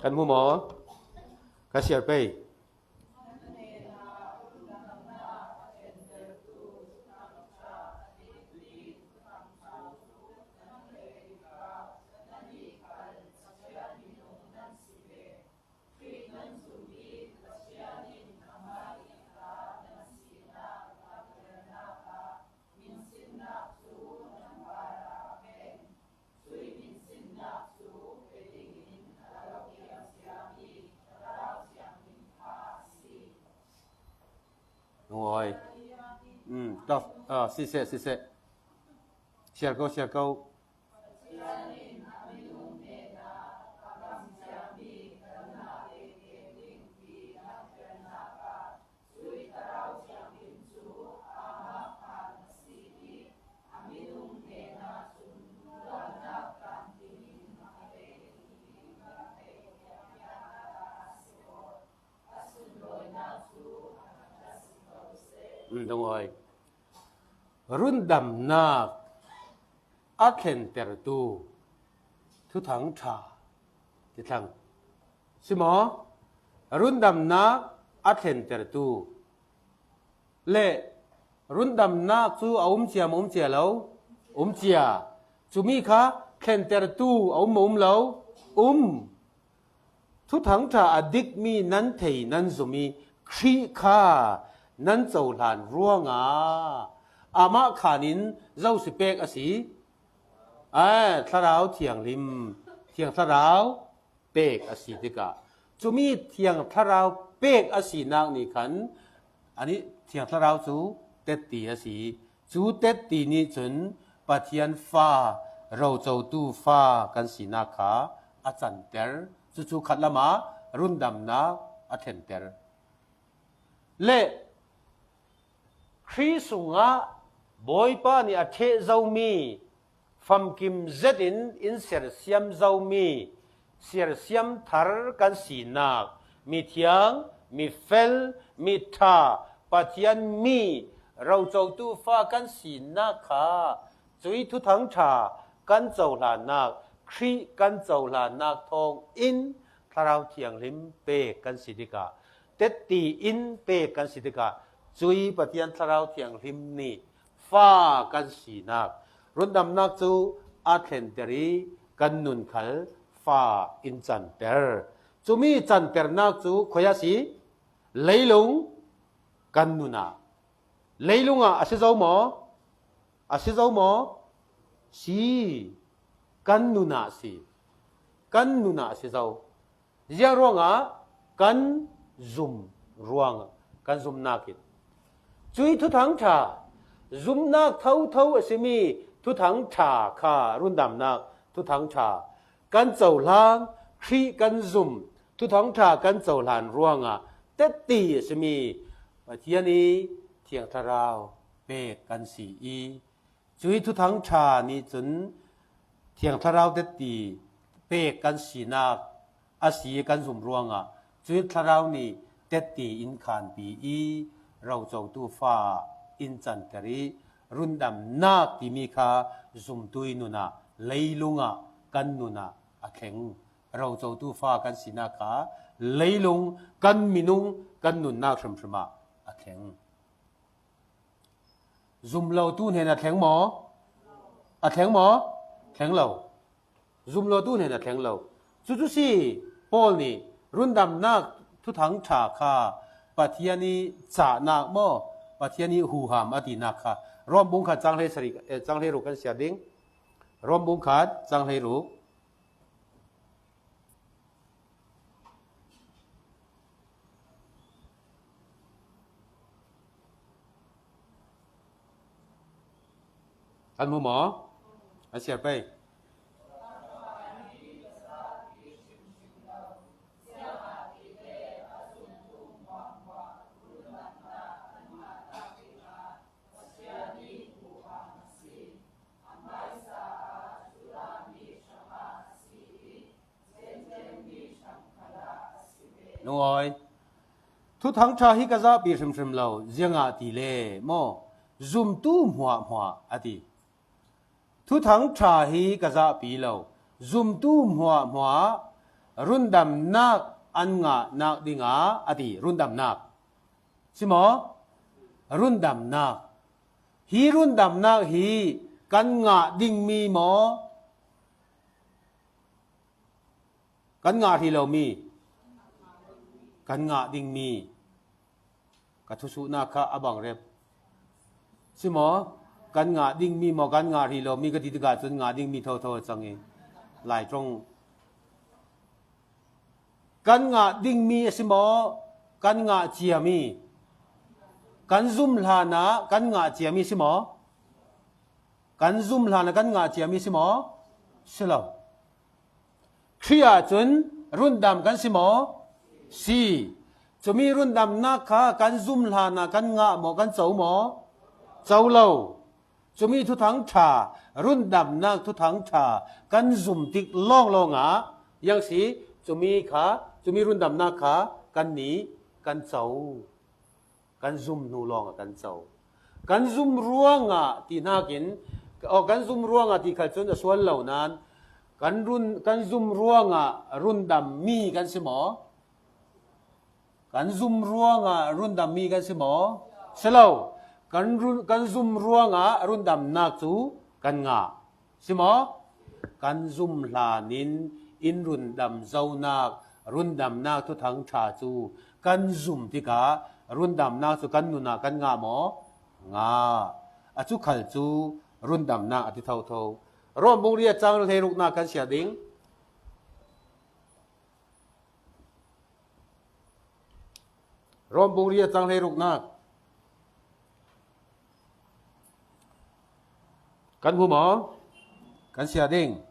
Kan hmu maw? Ka siar pei. Lungawi. Um, tos, ah, siseh, siseh. Siar ko, siar ko. Um, lungawi. Rundamnak a thlentertu Thuthang ṭha ti thlang. Si maw? Rundamnak a thlentertu le rundamnak cu a um cia maw, um cia lo? Um cia. Cumi kha thlentertu a um maw, um lo? Um. Thuthang ṭha a dikmi nan thei nan zum i Khrih kha nan cohlan ruangah amah khan in zo si pek a si? Ai, Thlarau Thianghlim, Thiang Thlarau pek a si tikah, cumi Thiang Thlarau pek a sinak nih khan, anih Thiang Thlarau cu tetti a si. Cu tetti nih cun Pathian fa, rocotu fa kan sinak kha a canter. Cucu khatlam ah rundamnak a thlenter. Le Khrih sungah Bawipa nih a ṭheh zomi, famkim zetin in sersiam zomi, sersiam thar kan sinak, mithiang, mifel, miṭha, Pathian mi, rocotu fa kan sinak kha, cui Thuthang ṭha kan cohlannak, Khrih kan cohlannak thawngin Thlarau Thianghlim pek kan si tikah, tetti in pek kan si tikah, cui Pathian Thlarau Thianghlim nih fa kan sinak, rundamnak cu a thlenter i kan nun khal fa in canter. Cumi canternak cu khuaia si? Leilung kan nun ah. Leilung ah a si zo maw? A si zo maw? Si. Kan nun ah si. Kan nun ah a si zo. Ziang ruangah? Kan zum ruangah, kan zumnak in. Cui Thuthang ṭha, zumnak thotho a simi Thuthang ṭha kha, rundamnak Thuthang ṭha, kan cohlang, Khrih kan zum, Thuthang ṭha kan cohlan ruangah tetti a simi Pathian i Thiang Thlarau pek kan si i, cui Thuthang ṭha nih cun Thiang Thlarau tetti pek kan sinak a si kan zum ruangah cui Thlarau nih tetti in khanpi i rocotu fa in canter i, rundamnak timi kha zumtu i nunah, leilungah kan nunah a thleng. Rocotu fa kan sinak kha leilung, kan minung, kan nunnak hrimhrim ah a thleng. Zumlotu hnen a thleng maw? A thleng maw? Thleng lo. Zumlotu hnen a thleng lo. Cucu si, Paul nih rundamnak thuthang ṭha kha Pathian i cahnak maw, Pathian i huham a tinak kha Rom bung khat cang hlei sarih, eh, cang hlei ruk kan siar ding. Rom bung khat cang hlei ruk. Kan hmu maw? Kan siar pei. Lungawi. Thuthang ṭha hi ka zahpi hrimhrim lo, ziangahtile maw, zumtu hmuahhmuah a ti. Thuthang ṭha hi ka zahpi lo, zumtu hmuahhmuah rundamnak an ngahnak dingah a ti, rundamnak. Si maw? Rundamnak. Hi rundamnak hi kan ngah dingmi maw? Kan ngah hrih lomi? Kan ngah dingmi. Ka thusuhnak kha a bang rep. Si maw? Kan ngah dingmi maw, kan ngah hrih lomi ka ti tikah cun ngah dingmi thotho a cang i, Lai ṭong. Kan ngah dingmi a si maw? Kan ngah ciami. Kan zum hlanah kan ngah ciami si maw? Kan zum hlanah kan ngah ciami si maw? Si lo. Khrih ah cun rundam kan si maw? Si. Cumi rundamnak kha kan zum hlanah kan ngah maw, kan co maw? Co lo. Cumi thuthang ṭha, rundamnak thuthang ṭha kan zum tik lawnglawng ah, yang si, cumi kha, cumi rundamnak kha kannih kan co. Kan zum hnu lawngah kan co. Kan zum ruangah ti hnakin, aw, kan zum ruangah ti khal cun a sual lo nain, kan run, kan zum ruangah rundammi kan si maw? Kan zum ruangah rundammi kan si maw? Si lo. Kan run, kan zum ruangah rundamnak cu kan ngah. Si maw? Kan zum hlanin in rundam zonak, rundamnak thuthang ṭha cu kan zum tikah rundamnak cu kan nunah kan ngah maw? Ngah. A cu khal cu rundamnak a ti thotho. Rom bung riat cang hleiruknak kan siar ding. Rom bung riat cang hleiruknak. Kan hmu maw? Kan siar ding.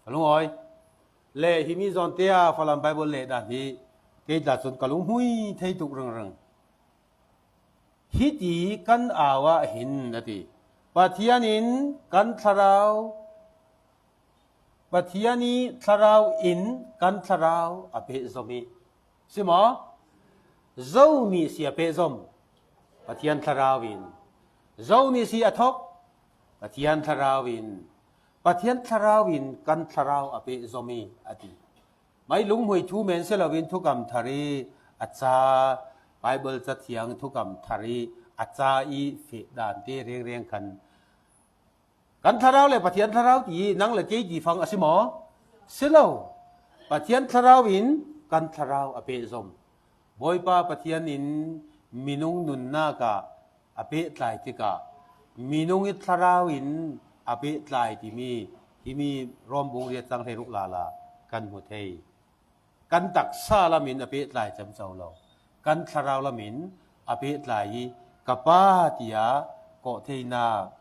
Ka lungawi. Le himi zawnte a Falam Bible leh dan hi kei tla cun ka lunghmui thei tuk ringring. Hiti kan au ah hin a ti. Pathian in kan thlarau, Pathian i thlarau in kan thlarau a pehzom i. Si maw? Zo nih si a pehzom? Pathian thlarau in. Zo nih si a thok? Pathian thlarau in. Pathian thlarau in kan thlarau a pehzom i a ti. Mah lunghmui thu men si loin thukam thar i a ca, Bible cathiang thukam thar i a ca i feh dante rengreng khan kan thlarau le Pathian thlarau ti nang le kei ti fang a si maw? Si lo. Pathian thlarau in kan thlarau a pehzom. Bawipa Pathian in minung nunnak ah a pehtlai tikah minung i thlarau in a pehtlai timi himi Rom bung riat cang hleiruk lala kan hmu thei. Kan taksa lamin a pehtlai ciamco lo, kan thlarau lamin a pehtlai i ka Pa tiah kawhtheinak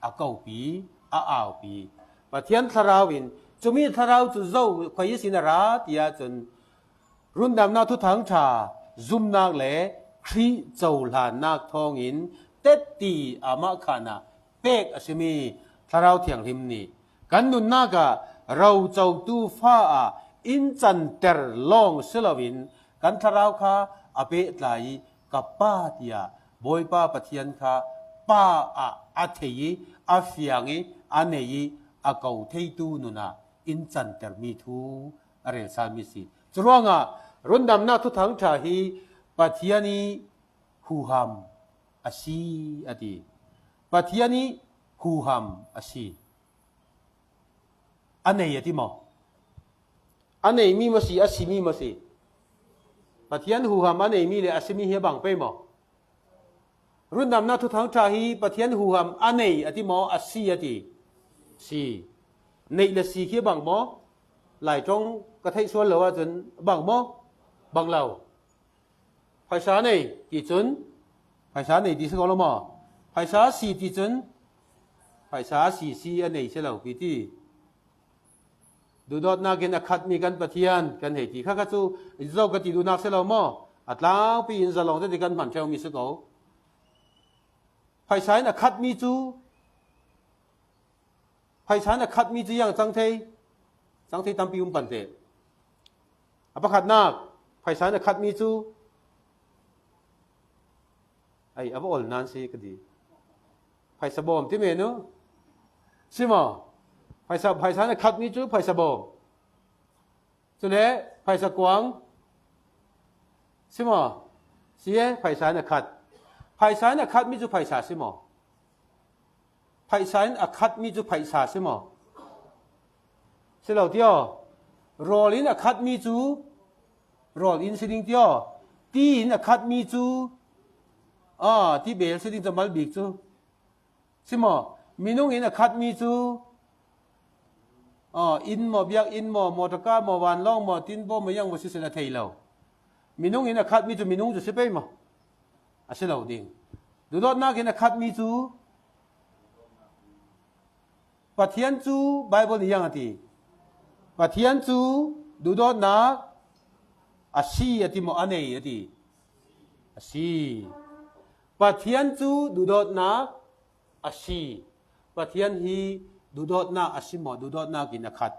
a kopi, a aupi. Pathian thlarau in cumi thlarau cu zo khuai ihsin a ra ti ahcun rundamnak thuthang ṭha zumnak le Khrih cohlannak thawngin tetti amah khan ah pek a simi Thlarau Thianghlim nih kan nunnak ah rocotu fa ah in canter lawng si loin kan thlarau kha a pehtlai ih ka Pa tiah Bawipa Pathian kha Pa ah a thei ih a fiang ih a nei ih a ko theitu nun ah in cantermi thu a relsalmi si. Curuangah rundamnak thuthangṭha hi Pathian ih huham a si, a ti. Pathian ih huham a si. A nei a ti maw? A neimi maw si, a simi maw si? Pathian huham a neimi le a simi hi a bang pei maw? Rundamnak thuthangṭha hi Pathian huham a nei a ti maw, a si a ti? Si. Neih le si khi a bang maw? Lai ṭong ka theih sual lo ahcun a bang maw? Bang lo. Phaisa nei ti cun phaisa nei ti si ko lo maw? Phaisa si ti cun phaisa si si a nei si lo pi ti. Duhdawtnak in a khatmi kan Pathian kan hei ti kha kha cu zo ka ti duhnak si lo maw? A tlaupi in zalong tete kan hman ṭheumi si ko. Phaisa in a khatmi cu, phaisa in a khatmi cu ziang cang thei, cang thei tampi um pan teh. A pakhatnak, phaisa in a khatmi cu, ai, a va ol nan si ka ti. Phaisa bawm ti men u. Si maw? Phaisa, phaisa in a khatmi cu phaisa bawm. Cule phaisa kuang. Si maw? Si e, phaisa in a khat. Phaisa in a khatmi cu phaisa si maw? Phaisa in a khatmi cu phaisa si maw? Si lo tio. Rawl in a khatmi cu rawl in si ding tio. Ti in a khatmi cu, ah, ti bel si ding cu mal bik cu. Si maw? Minung in a khatmi cu, ah, inn maw, biakinn maw, mawṭaka maw, vanlawng maw, tinbaw maw, iang maw siseh a thei lo. Minung in a khatmi cu minung cu si pei maw? A si lo ding. Duhdawtnak in a khatmi cu Pathian cu Baibal nih iang a ti. Pathian cu duhdawtnak a si a ti maw, a nei a ti? A si. Pathian cu duhdawtnak a si. Pathian hi duhdawtnak a si maw, duhdawtnak in a khat?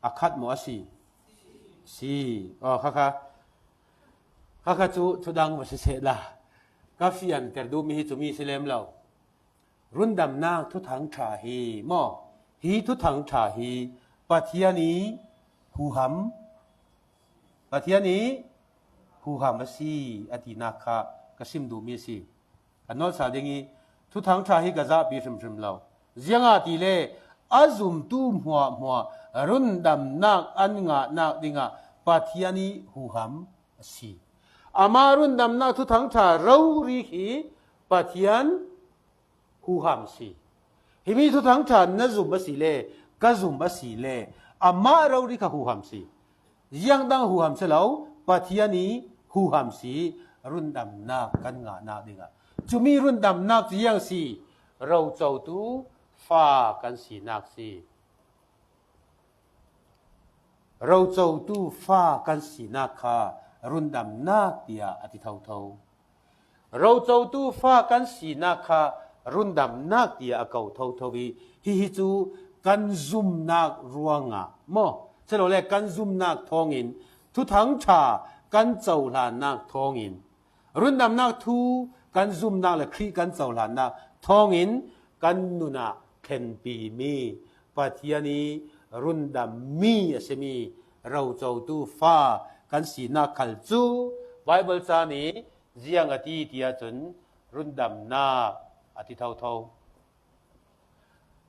A khat maw a si? Si. Aw, kha kha. Kha kha cu thudang maw si sehla, ka fianter duhmi hi cumi si lem lo. Rundamnak thuthangṭha hi maw? Hi thuthangṭha hi Pathian ih huham, Pathian ih huham a si, a tinak kha ka sim duhmi a si. Kan nawlsal ding ih thuthangṭha hi ka zahpi hrimhrim lo. Ziangahtile a zumtu hmuahhmuah rundamnak an ngahnak dingah Pathian ih huham a si. Amah rundamnak thuthangṭha rori hi Pathian huham a si. Himi thuthangṭha na zum a si le, ka zum a si le, amah rori kha huham a si. Ziangdang huham si lo, Pathian ih huham si, rundamnak kan ngahnak dingah. Cumi rundamnak cu ziang si, rocotu fa kan sinak si. Rocotu fa kan sinak kha rundamnak tiah a ti thotho. Rocotu fa kan sinak kha rundamnak tiah a ko thotho ih hihi cu kan zumnak ruangah maw? Silole kan zumnak thawngin, thuthangṭha kan cohlannak thawngin, rundamnak thu kan zumnak le Khrih kan cohlannak thawngin kan nun ah thlenpimi Pathian ih rundammi a simi rocotu fa kan sinak khal cu Baibal ca nih ziang a ti ti ahcun rundamnak a ti thotho.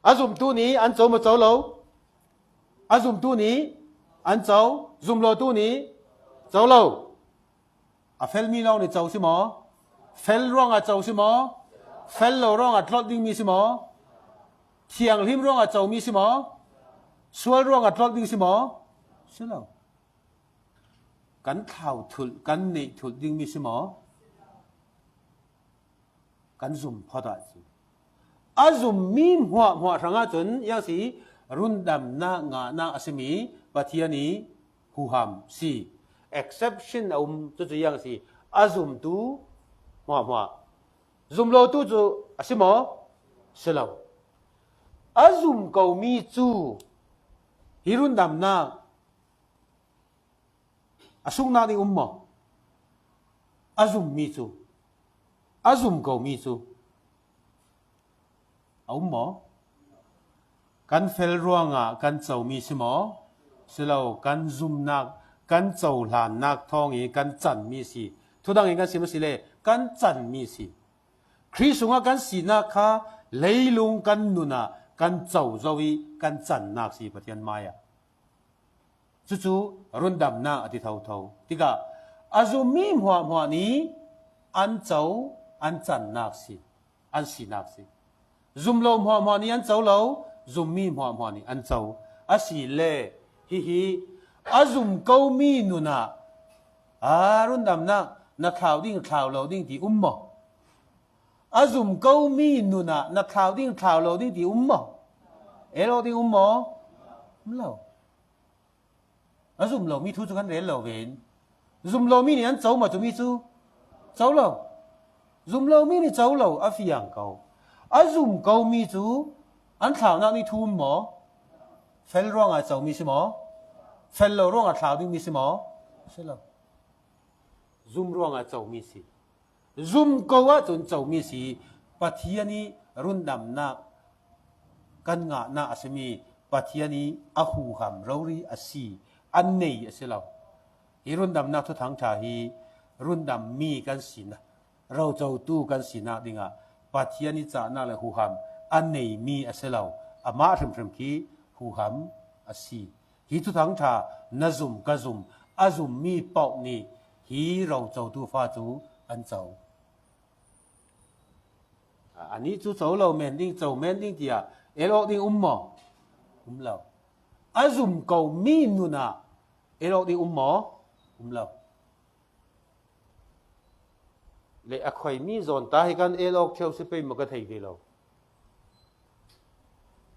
A zumtu nih an co maw co lo? A zumtu nih an co, zumlotu nih co lo. A felmi lawng nih co si maw? Fel ruangah co si maw? Fel lo ruangah tlolh dingmi si maw? Thianghlim ruangah comi si maw? Sual ruangah tlolh ding si maw? Si lo. Kan thlau thulh, kan neih thulh dingmi si maw? Kan zum phawt ahcun a zummi hmuahhmuah hrangah cun iang si rundamnak ngahnak a simi Pathian ih huham si. Exception a um, cucu iang si a zumtu hmuahhmuah. Zum lotu cu a si maw? Si lo. A zum komi cu hi rundamnak a sungnak ding um maw? A zummi cu, a zum komi cu a um maw? Kan fel ruangah kan comi si maw? Si lo, kan zumnak, kan cohlannak thawngin kan canmi si. Thudang in kan sim a si le, kan canmi si. Khrih sungah kan sinak kha leilung kan nunah kan co zo i kan cannak si Pathian hmaiah. Cucu rundamnak a ti thotho. Tikah a zummi hmuahhmuah nih an co, an cannak si, an sinak si. Zum lo hmuahhmuah nih an co lo, zummi hmuahhmuah nih an co. A si le hihi a zum komi nunah a rundamnak na thlau ding, thlau lo ding ti um maw? A zum komi nunah na thlau ding, thlau lo ding ti um maw? El awk ding um maw? Um lo. A zum lomi thu cu kan rel lo ve. Zum lomi nih an co maw, cumi cu? Co lo. Zum lomi nih co lo, a fiang ko. A zum komi cu an thlaunak nih thu um maw? Fel ruangah comi si maw? Fel lo ruangah thlau dingmi si maw? Si lo. Zum ruangah comi si. Zum ko ahcun comi si. Pathian i rundamnak kan ngahnak a simi Pathian i a huham rori a si, a nei a si lo. Hi rundamnak thuthang ṭha hi rundammi kan sinak, rocotu kan sinak dingah Pathian i cahnak le huham a neimi a si lo. Amah hrimhrim khi huham a si. Hi thuthang ṭha na zum, ka zum, a zummi paoh nih hi rocotu fa cu an co. Anih cu co lo men ding, co men ding tiah el awk ding um maw? Um lo. A zum komi nunah el awk ding um maw? Um lo. Le a khoimi zawn ta hi kan el awk ṭheu si pei maw ka thei ve lo.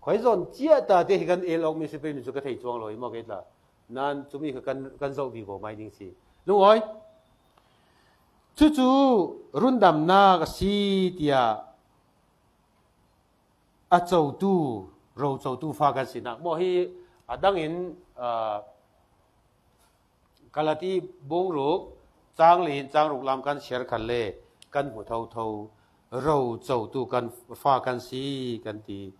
Khoi zawn cia ta te hi kan el awk mi si pei mi cu ka thei cuang lo i maw kei tla. Nan cumi kha kan, kan zoh vivo mai ding si. Lungawi. Cucu rundamnak a si tiah a cotu, rocotu fa kan sinak maw hi a dangin, aa, Galati bung ruk, cang li in cang ruk lam kan siar khan le kan hmu thotho, rocotu kan fa kan si kan ti.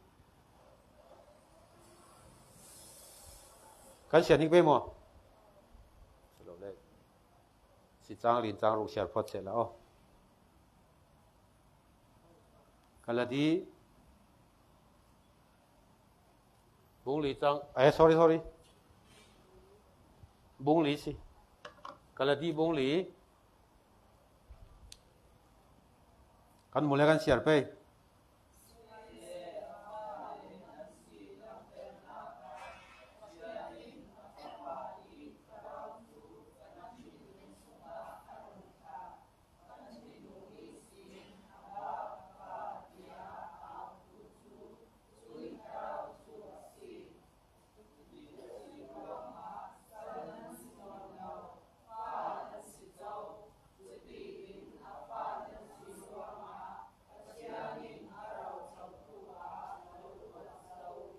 Kan siar hnik pei maw? Si lo le. Si cang li in cang ruk siar phawt seh la aw. Galati bung li cang, eh, sorry, sorry. Bung li si. Galati bung li. Kan hmu le kan siar pei.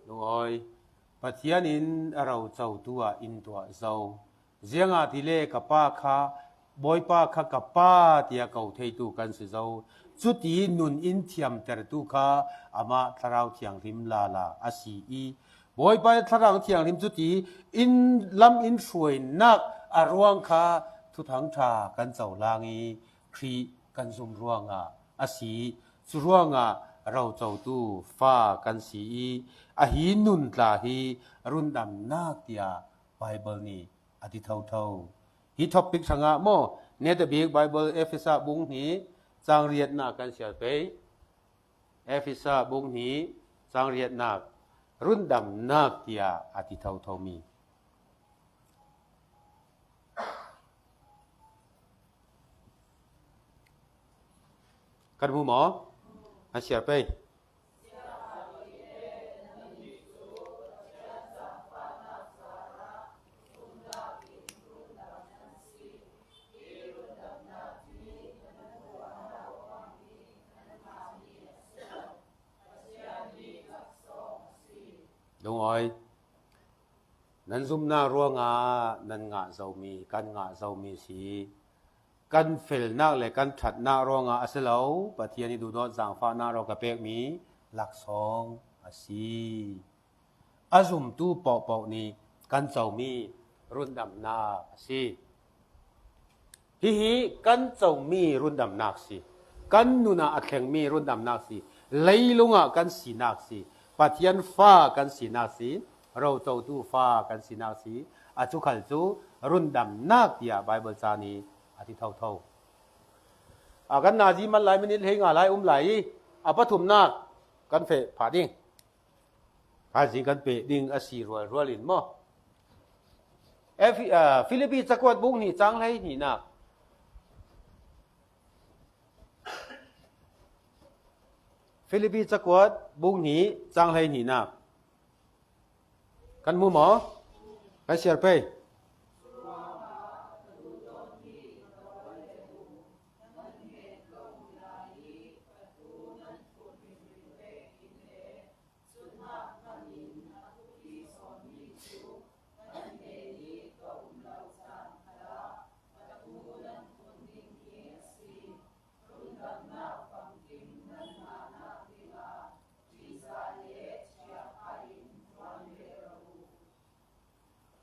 Lungawi, Pathian in a rocotu ah in tuah zo. Ziangahtile ka pa kha, Bawipa kha ka pa tiah ko theitu kan si zo. Cuti nun in thiamtertu kha amah Thlarau Thianghlim lala a si i, Bawipa Thlarau Thianghlim cuti in lam in hruainak a ruang kha thuthang ṭha kan cohlang i, Khrih kan zum ruangah a si. Cu ruangah rocotu fa kan si i, a hi nun tla hi rundamnak tiah Baibal nih a ti thotho. Hi topic hrangah maw, net a bik Baibal Efesa bung hnih cang riatnak kan siar pei. Efesa bung hnih cang riatnak, rundamnak tiah a ti thotho mi. Kan hmu maw? An siar pei. Lungawi, nan zumna ruangah nan ngah zomi, kan ngah zomi si. Kan felnak le kan ṭhatnak ruangah a si lo, Pathian ih duhdawt zaangfahnak ruang ka pekmi laksawng a si. A zumtu pohpoh nih kan comi rundamnak a si. Hihi kan comi rundamnak si. Kan nunah a thlengmi rundamnak si. Leilungah kan sinak si. Pathian fa kan sinak si. Rocotu fa kan sinak si. A cu khal cu rundamnak tiah Baibal ca nih a ti thotho. A kan nazi man lai, minit hlei nga lai um lai ih a pathumnak kan feh phah ding. Thaizing kan peh ding a si rualrual in maw? Efi-, ah, Filipi cakuat bung hnih cang hlei hnihnak. Filipi cakuat bung hnih cang hlei hnihnak. Kan hmu maw? Kan siar pei.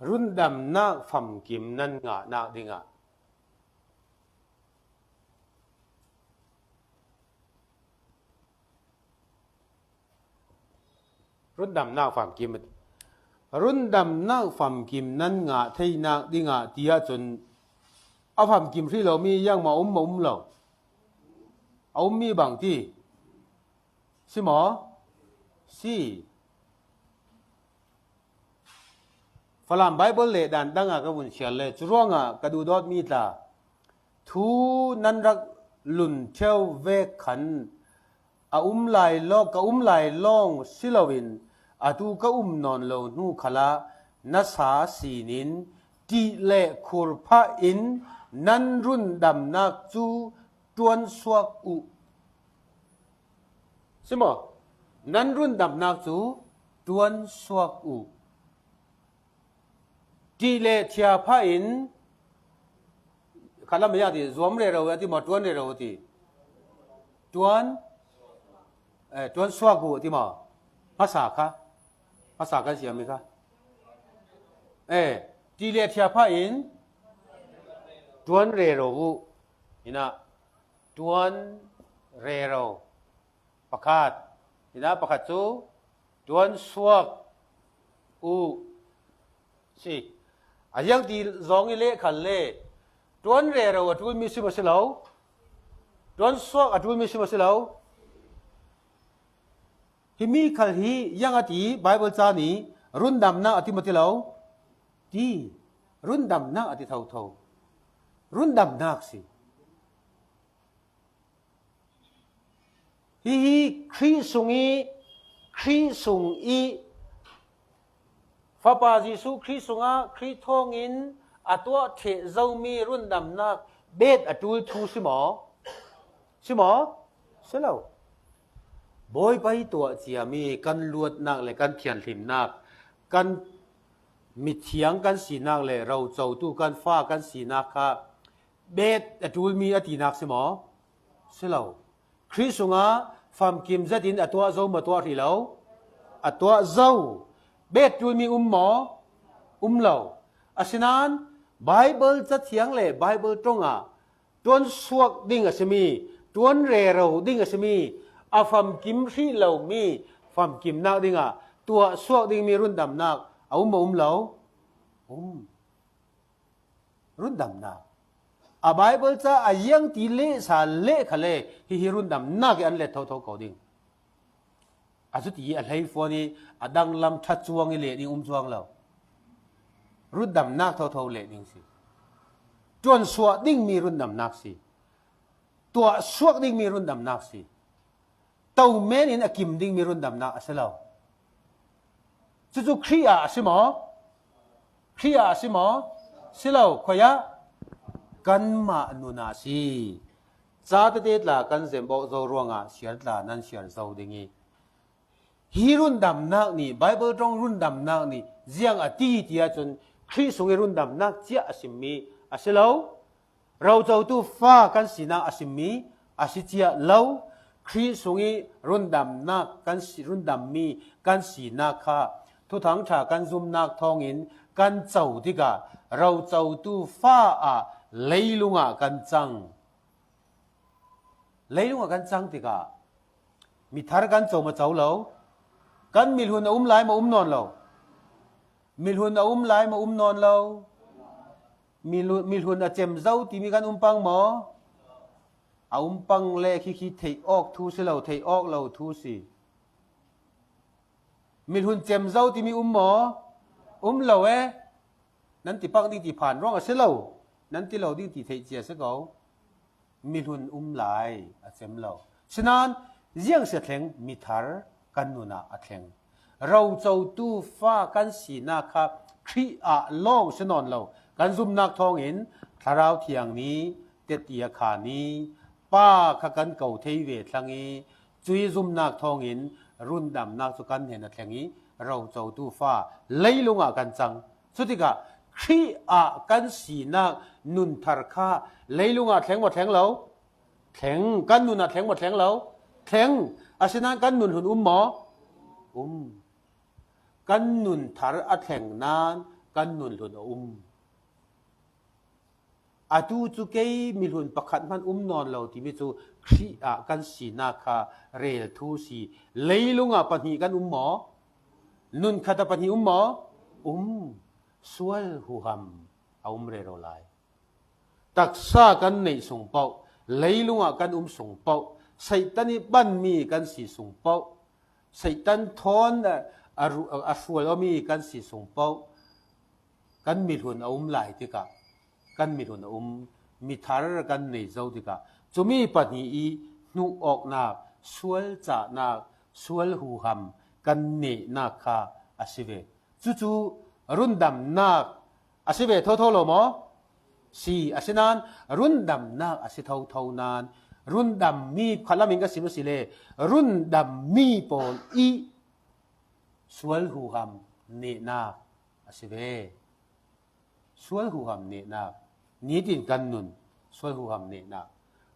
Rundamnak famkim nan ngahnak dingah. Rundamnak famkim, rundamnak famkim nan ngah theinak dingah tiah cun a famkim hrih lomi ziangmah a um, a um lo. A ummi bang ti. Si maw? Si. Falam Baibal lehdan dangah ka vun siar le, curuangah ka duhdawtmi tla, thu nan rak lun ṭheu vek khan a um lai lawng, ka um lai lawng si loin, atu ka um nawn lo hnu khalah nasa sinin ṭih le khur phah in nan rundamnak cu ṭuansuak uh. Si maw? Nan rundamnak cu ṭuansuak uh. Ṭih le ṭhia phah in, khatlam a ti, zuam rero a ti maw, ṭuan rero a ti? Ṭuan, eh, ṭuansuak uh a ti maw? Hmasa kha, hmasa kan siami kha. Eh, ṭih le ṭhia phah in ṭuan rero uh. Hinah, ṭuan rero. Pakhat. Hinah pakhat cu ṭuansuak uh si. A ziang ti zong i leh khal le ṭuan rero a ṭulmi si maw si lo? Ṭuansuak a ṭulmi si maw si lo? Himi khal hi ziang a ti, Baibal ca nih rundamnak a ti maw ti lo? Ti. Rundamnak a ti thotho. Rundamnak si. Hihi Khrih sung ih, Khrih sung ih, Fapa Jesuh Khrih sungah Khrih thawngin a tuah ṭheh zomi rundamnak bet a ṭul thu si maw? Si maw? Si lo. Bawipa ih tuah ciami kan luatnak le kan thianhlimnak, kan mithiang kan sinak le rocotu kan fa kan sinak kha bet a ṭulmi a tinak si maw? Si lo. Khrih sungah famkim zetin a tuah zo maw, tuah hrih lo? A tuah zo. Bet ṭulmi um maw? Um lo. Asinain Baibal Cathiang le Baibal ṭongah ṭuansuak ding a simi, ṭuan rero ding a simi, a famkim hrih lomi famkimnak dingah tuahsuak dingmi rundamnak a um maw, um lo? Um. Rundamnak. A Baibal ca a ziang ti lehsa leh khal le hihi rundamnak ih an let thotho ko ding. A cuti ih a hleifuan ih a danglam ṭha cuang ih leh ding um cuang lo. Rundamnak thotho leh ding si. Ṭuansuak dingmi rundamnak si. Tuahsuak dingmi rundamnak si. To men in a kim dingmi rundamnak a si lo. Cucu Khrih ah a si maw? Khrih ah a si maw? Si lo, khuai ah? Kanmah nun ah a si. Ca tete tla kan zemh awk zo ruangah siar tla nan siar zo ding ih, Hi rundamnak nih, Bible ṭong rundamnak nih ziang a ti ti ahcun Khrih sung i rundamnak cia a simmi a si lo. Rocotu fa kan sinak a simmi a si cia lo. Khrih sung i rundamnak kan si, rundammi kan sinak kha Thuthang ṭha kan zumnak thawngin kan co tikah rocotu fa ah leilung ah kan cang. Leilung ah kan cang tikah mithar kan co ma co lo. Kan mihlun a um lai ma um nawn lo. Mihlun a um lai ma um nawn lo. Mihlun, mihlun a cem zo timi kan um pang maw? A um pang le khi khi theih awk thu si lo, theih awk lo thu si. Mihlun cem zo timi um maw? Um lo e. Nan ti pang ding ti phan ruang a si lo. Nan ti lo ding ti theih cia si ko. Mihlun um lai a cem lo. Sinain ziang sia thleng mithar kan nun ah a thleng. Rocotu fa kan sinak kha Khrih ah lawng si nawn lo. Kan zumnak thawngin Thlarau Thiang ni, tetia kha ni, Pa kha kan ko thei ve thlang i, cui zumnak thawngin rundamnak cu kan hnen a thleng i, rocotu fa leilung ah kan cang. Cutikah Khrih ah kan sinak nun thar kha leilung ah thleng maw thleng lo? Thleng. Kan nun ah thleng maw thleng lo? Thleng. Asinain kan nun hlun um maw? Um. Kan nun thar a thleng nain kan nun hlun a um. Atu cu kei mihlun pakhat hman um nawn lo timi cu Khrih ah kan sinak kha rel thu si. Leilung ah pahnih kan um maw? Nun khat ah pahnih um maw? Um. Sual huham a um rero lai. Taksa kan neih sung paoh, leilung ah kan um sung paoh, Satan i banmi kan si sung paoh, Satan thawn a, a ru-, a hrual awmi kan si sung paoh, kan mihlun a um lai tikah, kan mihlun a um, mithar kan nei zo tikah, cumi pahnih i hnuh awknak, sual cahnak, sual huham kan nehnak kha a si ve. Cucu rundamnak a si ve thotho lo maw? Si, asinain rundamnak a si thotho nain rundammi khalam in ka sim a si le rundammi pawl i sual huham nehnak a si ve. Sual huham nehnak, nitin kan nun sual huham nehnak.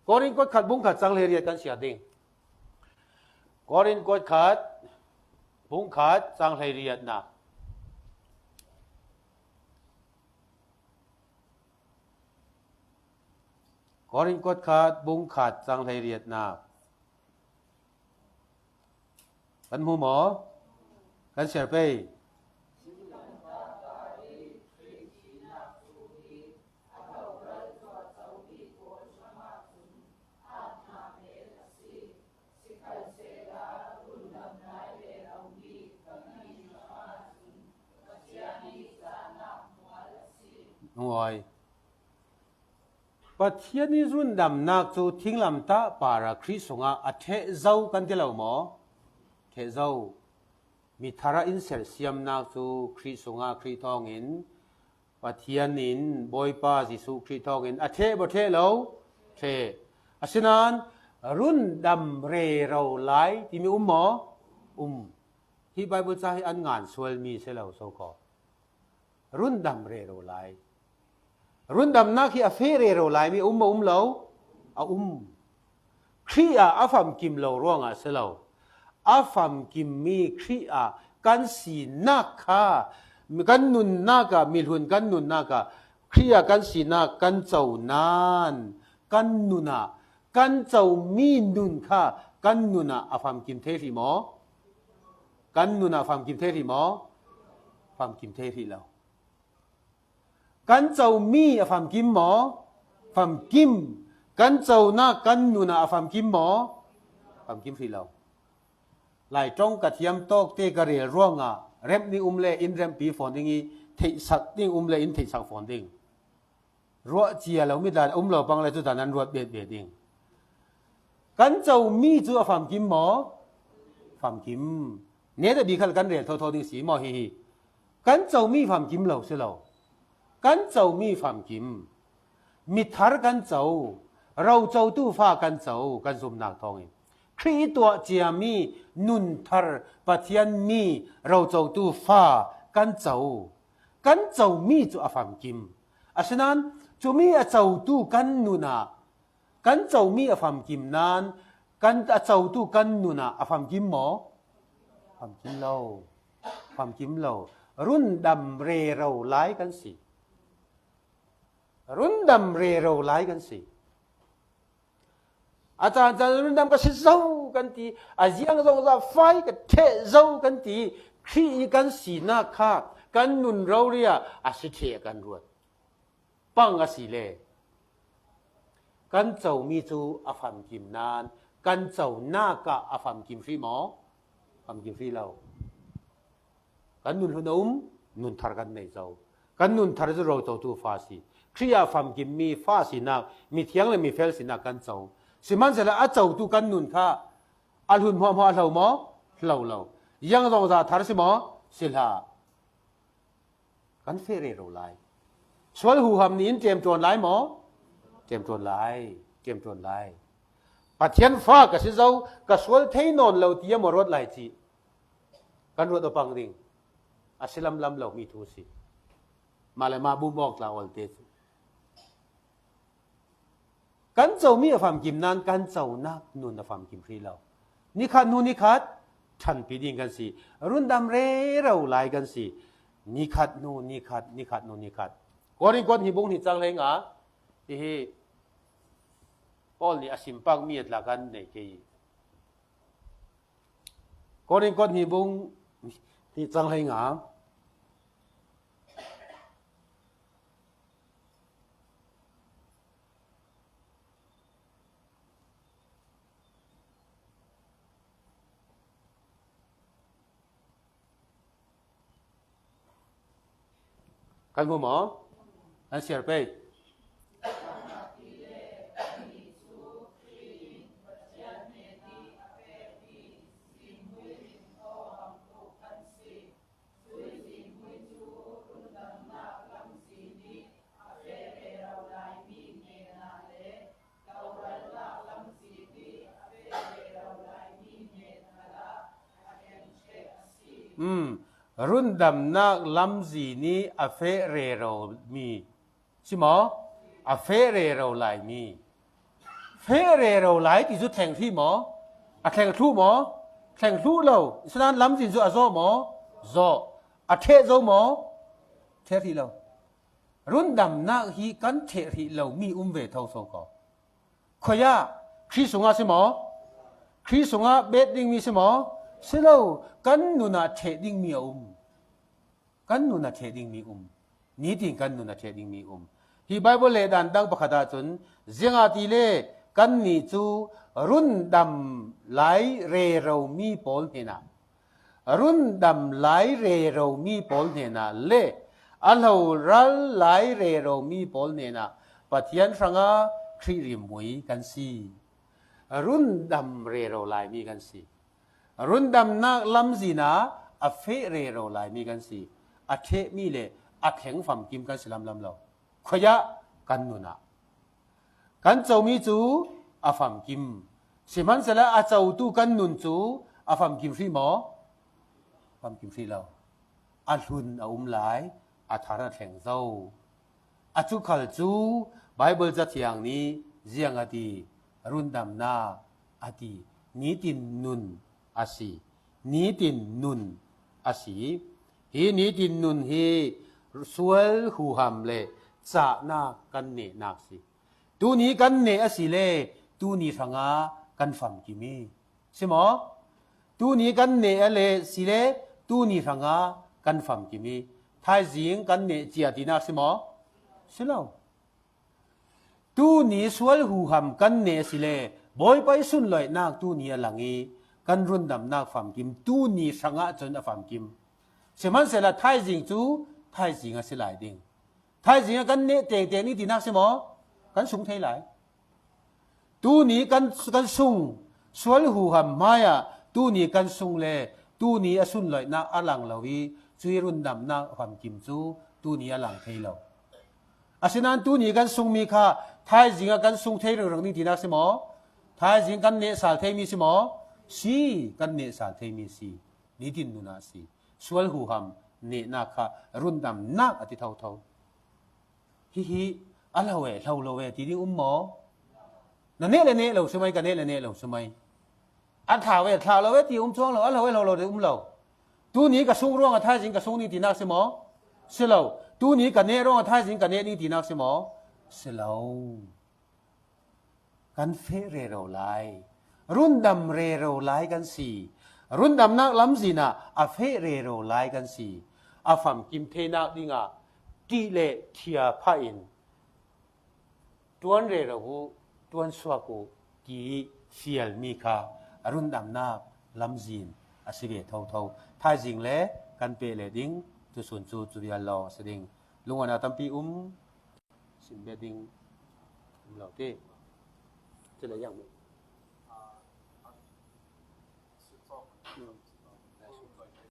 Korin kuat khat bung khat cang hleiriat kan siar ding. Korin kuat khat bung khat cang hleiriatnak. Korin kuat khat bung khat cang hleiriatnak. Kan hmu maw? Kan siar pei. Hnuai. Pathian i rundamnak cu thinglamtah parah Khrih sungah a ṭheh zo kan ti lo maw? Ṭheh zo. Mithar ah in sersiamnak cu Khrih sungah Khrih thawngin Pathian in Bawipa Jesuh Khrih thawngin a ṭheh maw ṭheh lo? Ṭheh. Asinain rundam rero lai timi um maw? Um. Hi Baibal ca hi an ngan sualmi si lo so ko. Rundam rero lai. Rundamnak hi a feh rero laimi a um maw um lo? A um. Khrih ah a famkim lo ruangah a si lo. A famkimmi Khrih ah kan sinak kha, kan nunnak ah, mihlun kan nunnak ah, Khrih ah kan sinak kan co nain kan nun ah, kan comi nun kha kan nun ah a famkim thei hrih maw? Kan nun ah famkim thei hrih maw? Famkim thei hrih lo. Kan comi a famkim maw? Famkim. Kan conak kan nun ah a famkim maw? Famkim hrih lo. Lai ṭong ka thiam tawk te ka rel ruangah remh ding um le in remhpi fawn ding i, theihsak ding um le in theihsak fawn ding. Ruah cia lo mi tla um lo pang le cu tla nan ruat bet ve ding. Kan comi cu a famkim maw? Famkim. Neta bik khal kan rel thotho ding si maw hihi? Kan comi famkim lo si lo. Kan comi famkim. Mithar kan co. Rocotu fa kan co. Kan zumnak thawngin. Khrih i tuah ciami nun thar Pathian mi rocotu fa kan co. Kan comi cu a famkim. Asinain cumi a cotu kan nun ah kan comi a famkim nain kan a cotu kan nun ah a famkim maw? Famkim lo. Famkim lo. Rundam rero lai kan si. Rundam rero lai kan si. A caan caan rundam ka si zo kan ti, a ziang zong zah fai ka ṭheh zo kan ti, Khrih i kan sinak kha kan nun rori ah a si ṭheh kan ruat. Pang a si le kan comi cu a famkim nain kan conak ah a famkim hrih maw? Famkim hrih lo. Kan nun hlun a um, nun thar kan nei zo. Kan nun thar cu rocotu fa si. Khrih ah famkimmi fa sinak, mithiang le mifel sinak kan co. Sihmanhsehlaw a cotu kan nun kha a hlun hmuahhmuah a hlo maw? Hlo lo. Ziang zong zah thar si maw? Si hlah. Kan feh rero lai. Sual huham nih in ṭemṭuan lai maw? Ṭemṭuan lai. Ṭemṭuan lai. Pathian fa ka si zo, ka sual thei nawn lo ti a maw ruat lai cih kan ruat aw pang ding. A si lamlam lo mi thu si. Mah le mah bum awk tla awlte cu kan comi a famkim nain kan conak nun a famkim hrih lo. Nikhat hnu nikhat ṭhanpi ding kan si. Rundam rero lai kan si. Nikhat hnu nikhat, nikhat hnu nikhat. Korin kuat hnih bung hnih cang hleinga hihi Paul nih a simpak mi a tla kan nei kei. Korin kuat hnih bung hnih cang hleinga. Kan hmu maw? Kan siar pei. Um, rundamnak lamzin i a feh rero mi si maw? A feh rero lai mi. Feh rero lai ti cu thleng hrih maw? A thleng thluh maw? Thleng thluh lo. Sinain lamzin cu a zawh maw? Zawh. A ṭheh zo maw? Ṭheh hrih lo. Rundamnak hi kan ṭheh hrih lo mi um ve thotho ko. Khuaia Khrih sungah si maw? Khrih sungah bet dingmi si maw? Si lo, kan nun ah ṭheh dingmi a um. Kan nun ah ṭheh dingmi um. Nitin kan nun ah ṭheh dingmi um. Hi Baibal lehdan dang pakhat ahcun, ziangahtile kannih cu rundam lai rero mi pawl hnenah, rundam lai rero mi pawl hnenah le a hloral lai rero mi pawl hnenah Pathian hrangah Khrih rimui kan si. Rundam rero laimi kan si. Rundamnak lamzin ah a feh rero laimi kan si. A ṭhehmi le a thleng famkim kan si lamlam lo. Khuaia kan nun ah kan comi cu a famkim. Sihmanhsehlaw a cotu kan nun cu a famkim hrih maw? Famkim hrih lo. A hlun a um lai, a thar a thleng zo. A cu khal cu Baibal Cathiang nih ziang a ti, rundamnak a ti, nitin nun a si. Nitin nun a si. Hi nitin nun hi sual huham le cahnak kan nehnak si. Tuni kan neh a si le tuni hrangah kan famkim i si maw? Tuni kan neh a le si le tuni hrangah kan famkim i thaizing kan neh cia tinak si maw? Si lo. Tuni sual huham kan neh a si le Bawipa i sunlawihnak tuni a lang i kan rundamnak famkim, tuni hrangah cun a famkim. Sihmanhsehlaw thaizing cu thaizing a si lai ding. Thaizing ah kan neh tengteng ni tinak si maw? Kan sung thei lai. Tuni kan, kan sung sual huham hmaiah tuni kan sung le tuni a sunlawihnak a lang lo i cui rundamnak famkim cu tuni a lang thei lo. Asinain tuni kan sungmi kha thaizing ah kan sung thei ringring ni tinak si maw? Thaizing kan neh sal thei mi si maw? Si, kan neh sal thei mi si. Nitin nunah si. Sual huham nehnak kha rundamnak a ti thotho. Hihi a lo e, hlo lo e ti ding um maw? Na neh le neh lo si mai, ka neh le neh lo si mai. A thlau e, thlau lo e ti um chuang lo, a hlo e, hlo lo ti um lo. Tuni ka sung ruangah thaizing ka sung ding tinak si maw? Si lo. Tuni ka neh ruangah thaizing ka neh ding tinak si maw? Si lo. Kan feh rero lai. Rundam rero lai kan si. Rundamnak lamzinah a feh rero lai kan si. A famkim theinak dingah ṭih le thia phahin ṭuan rero uh, ṭuan suak uh, ti fialmi kha a rundamnak lamzin a si ve thotho. Thaizing le kan peh le ding, tusun cu cu vial lawng a si ding. Lungana tampi um, sim ve ding, um lo ti. Cu le yang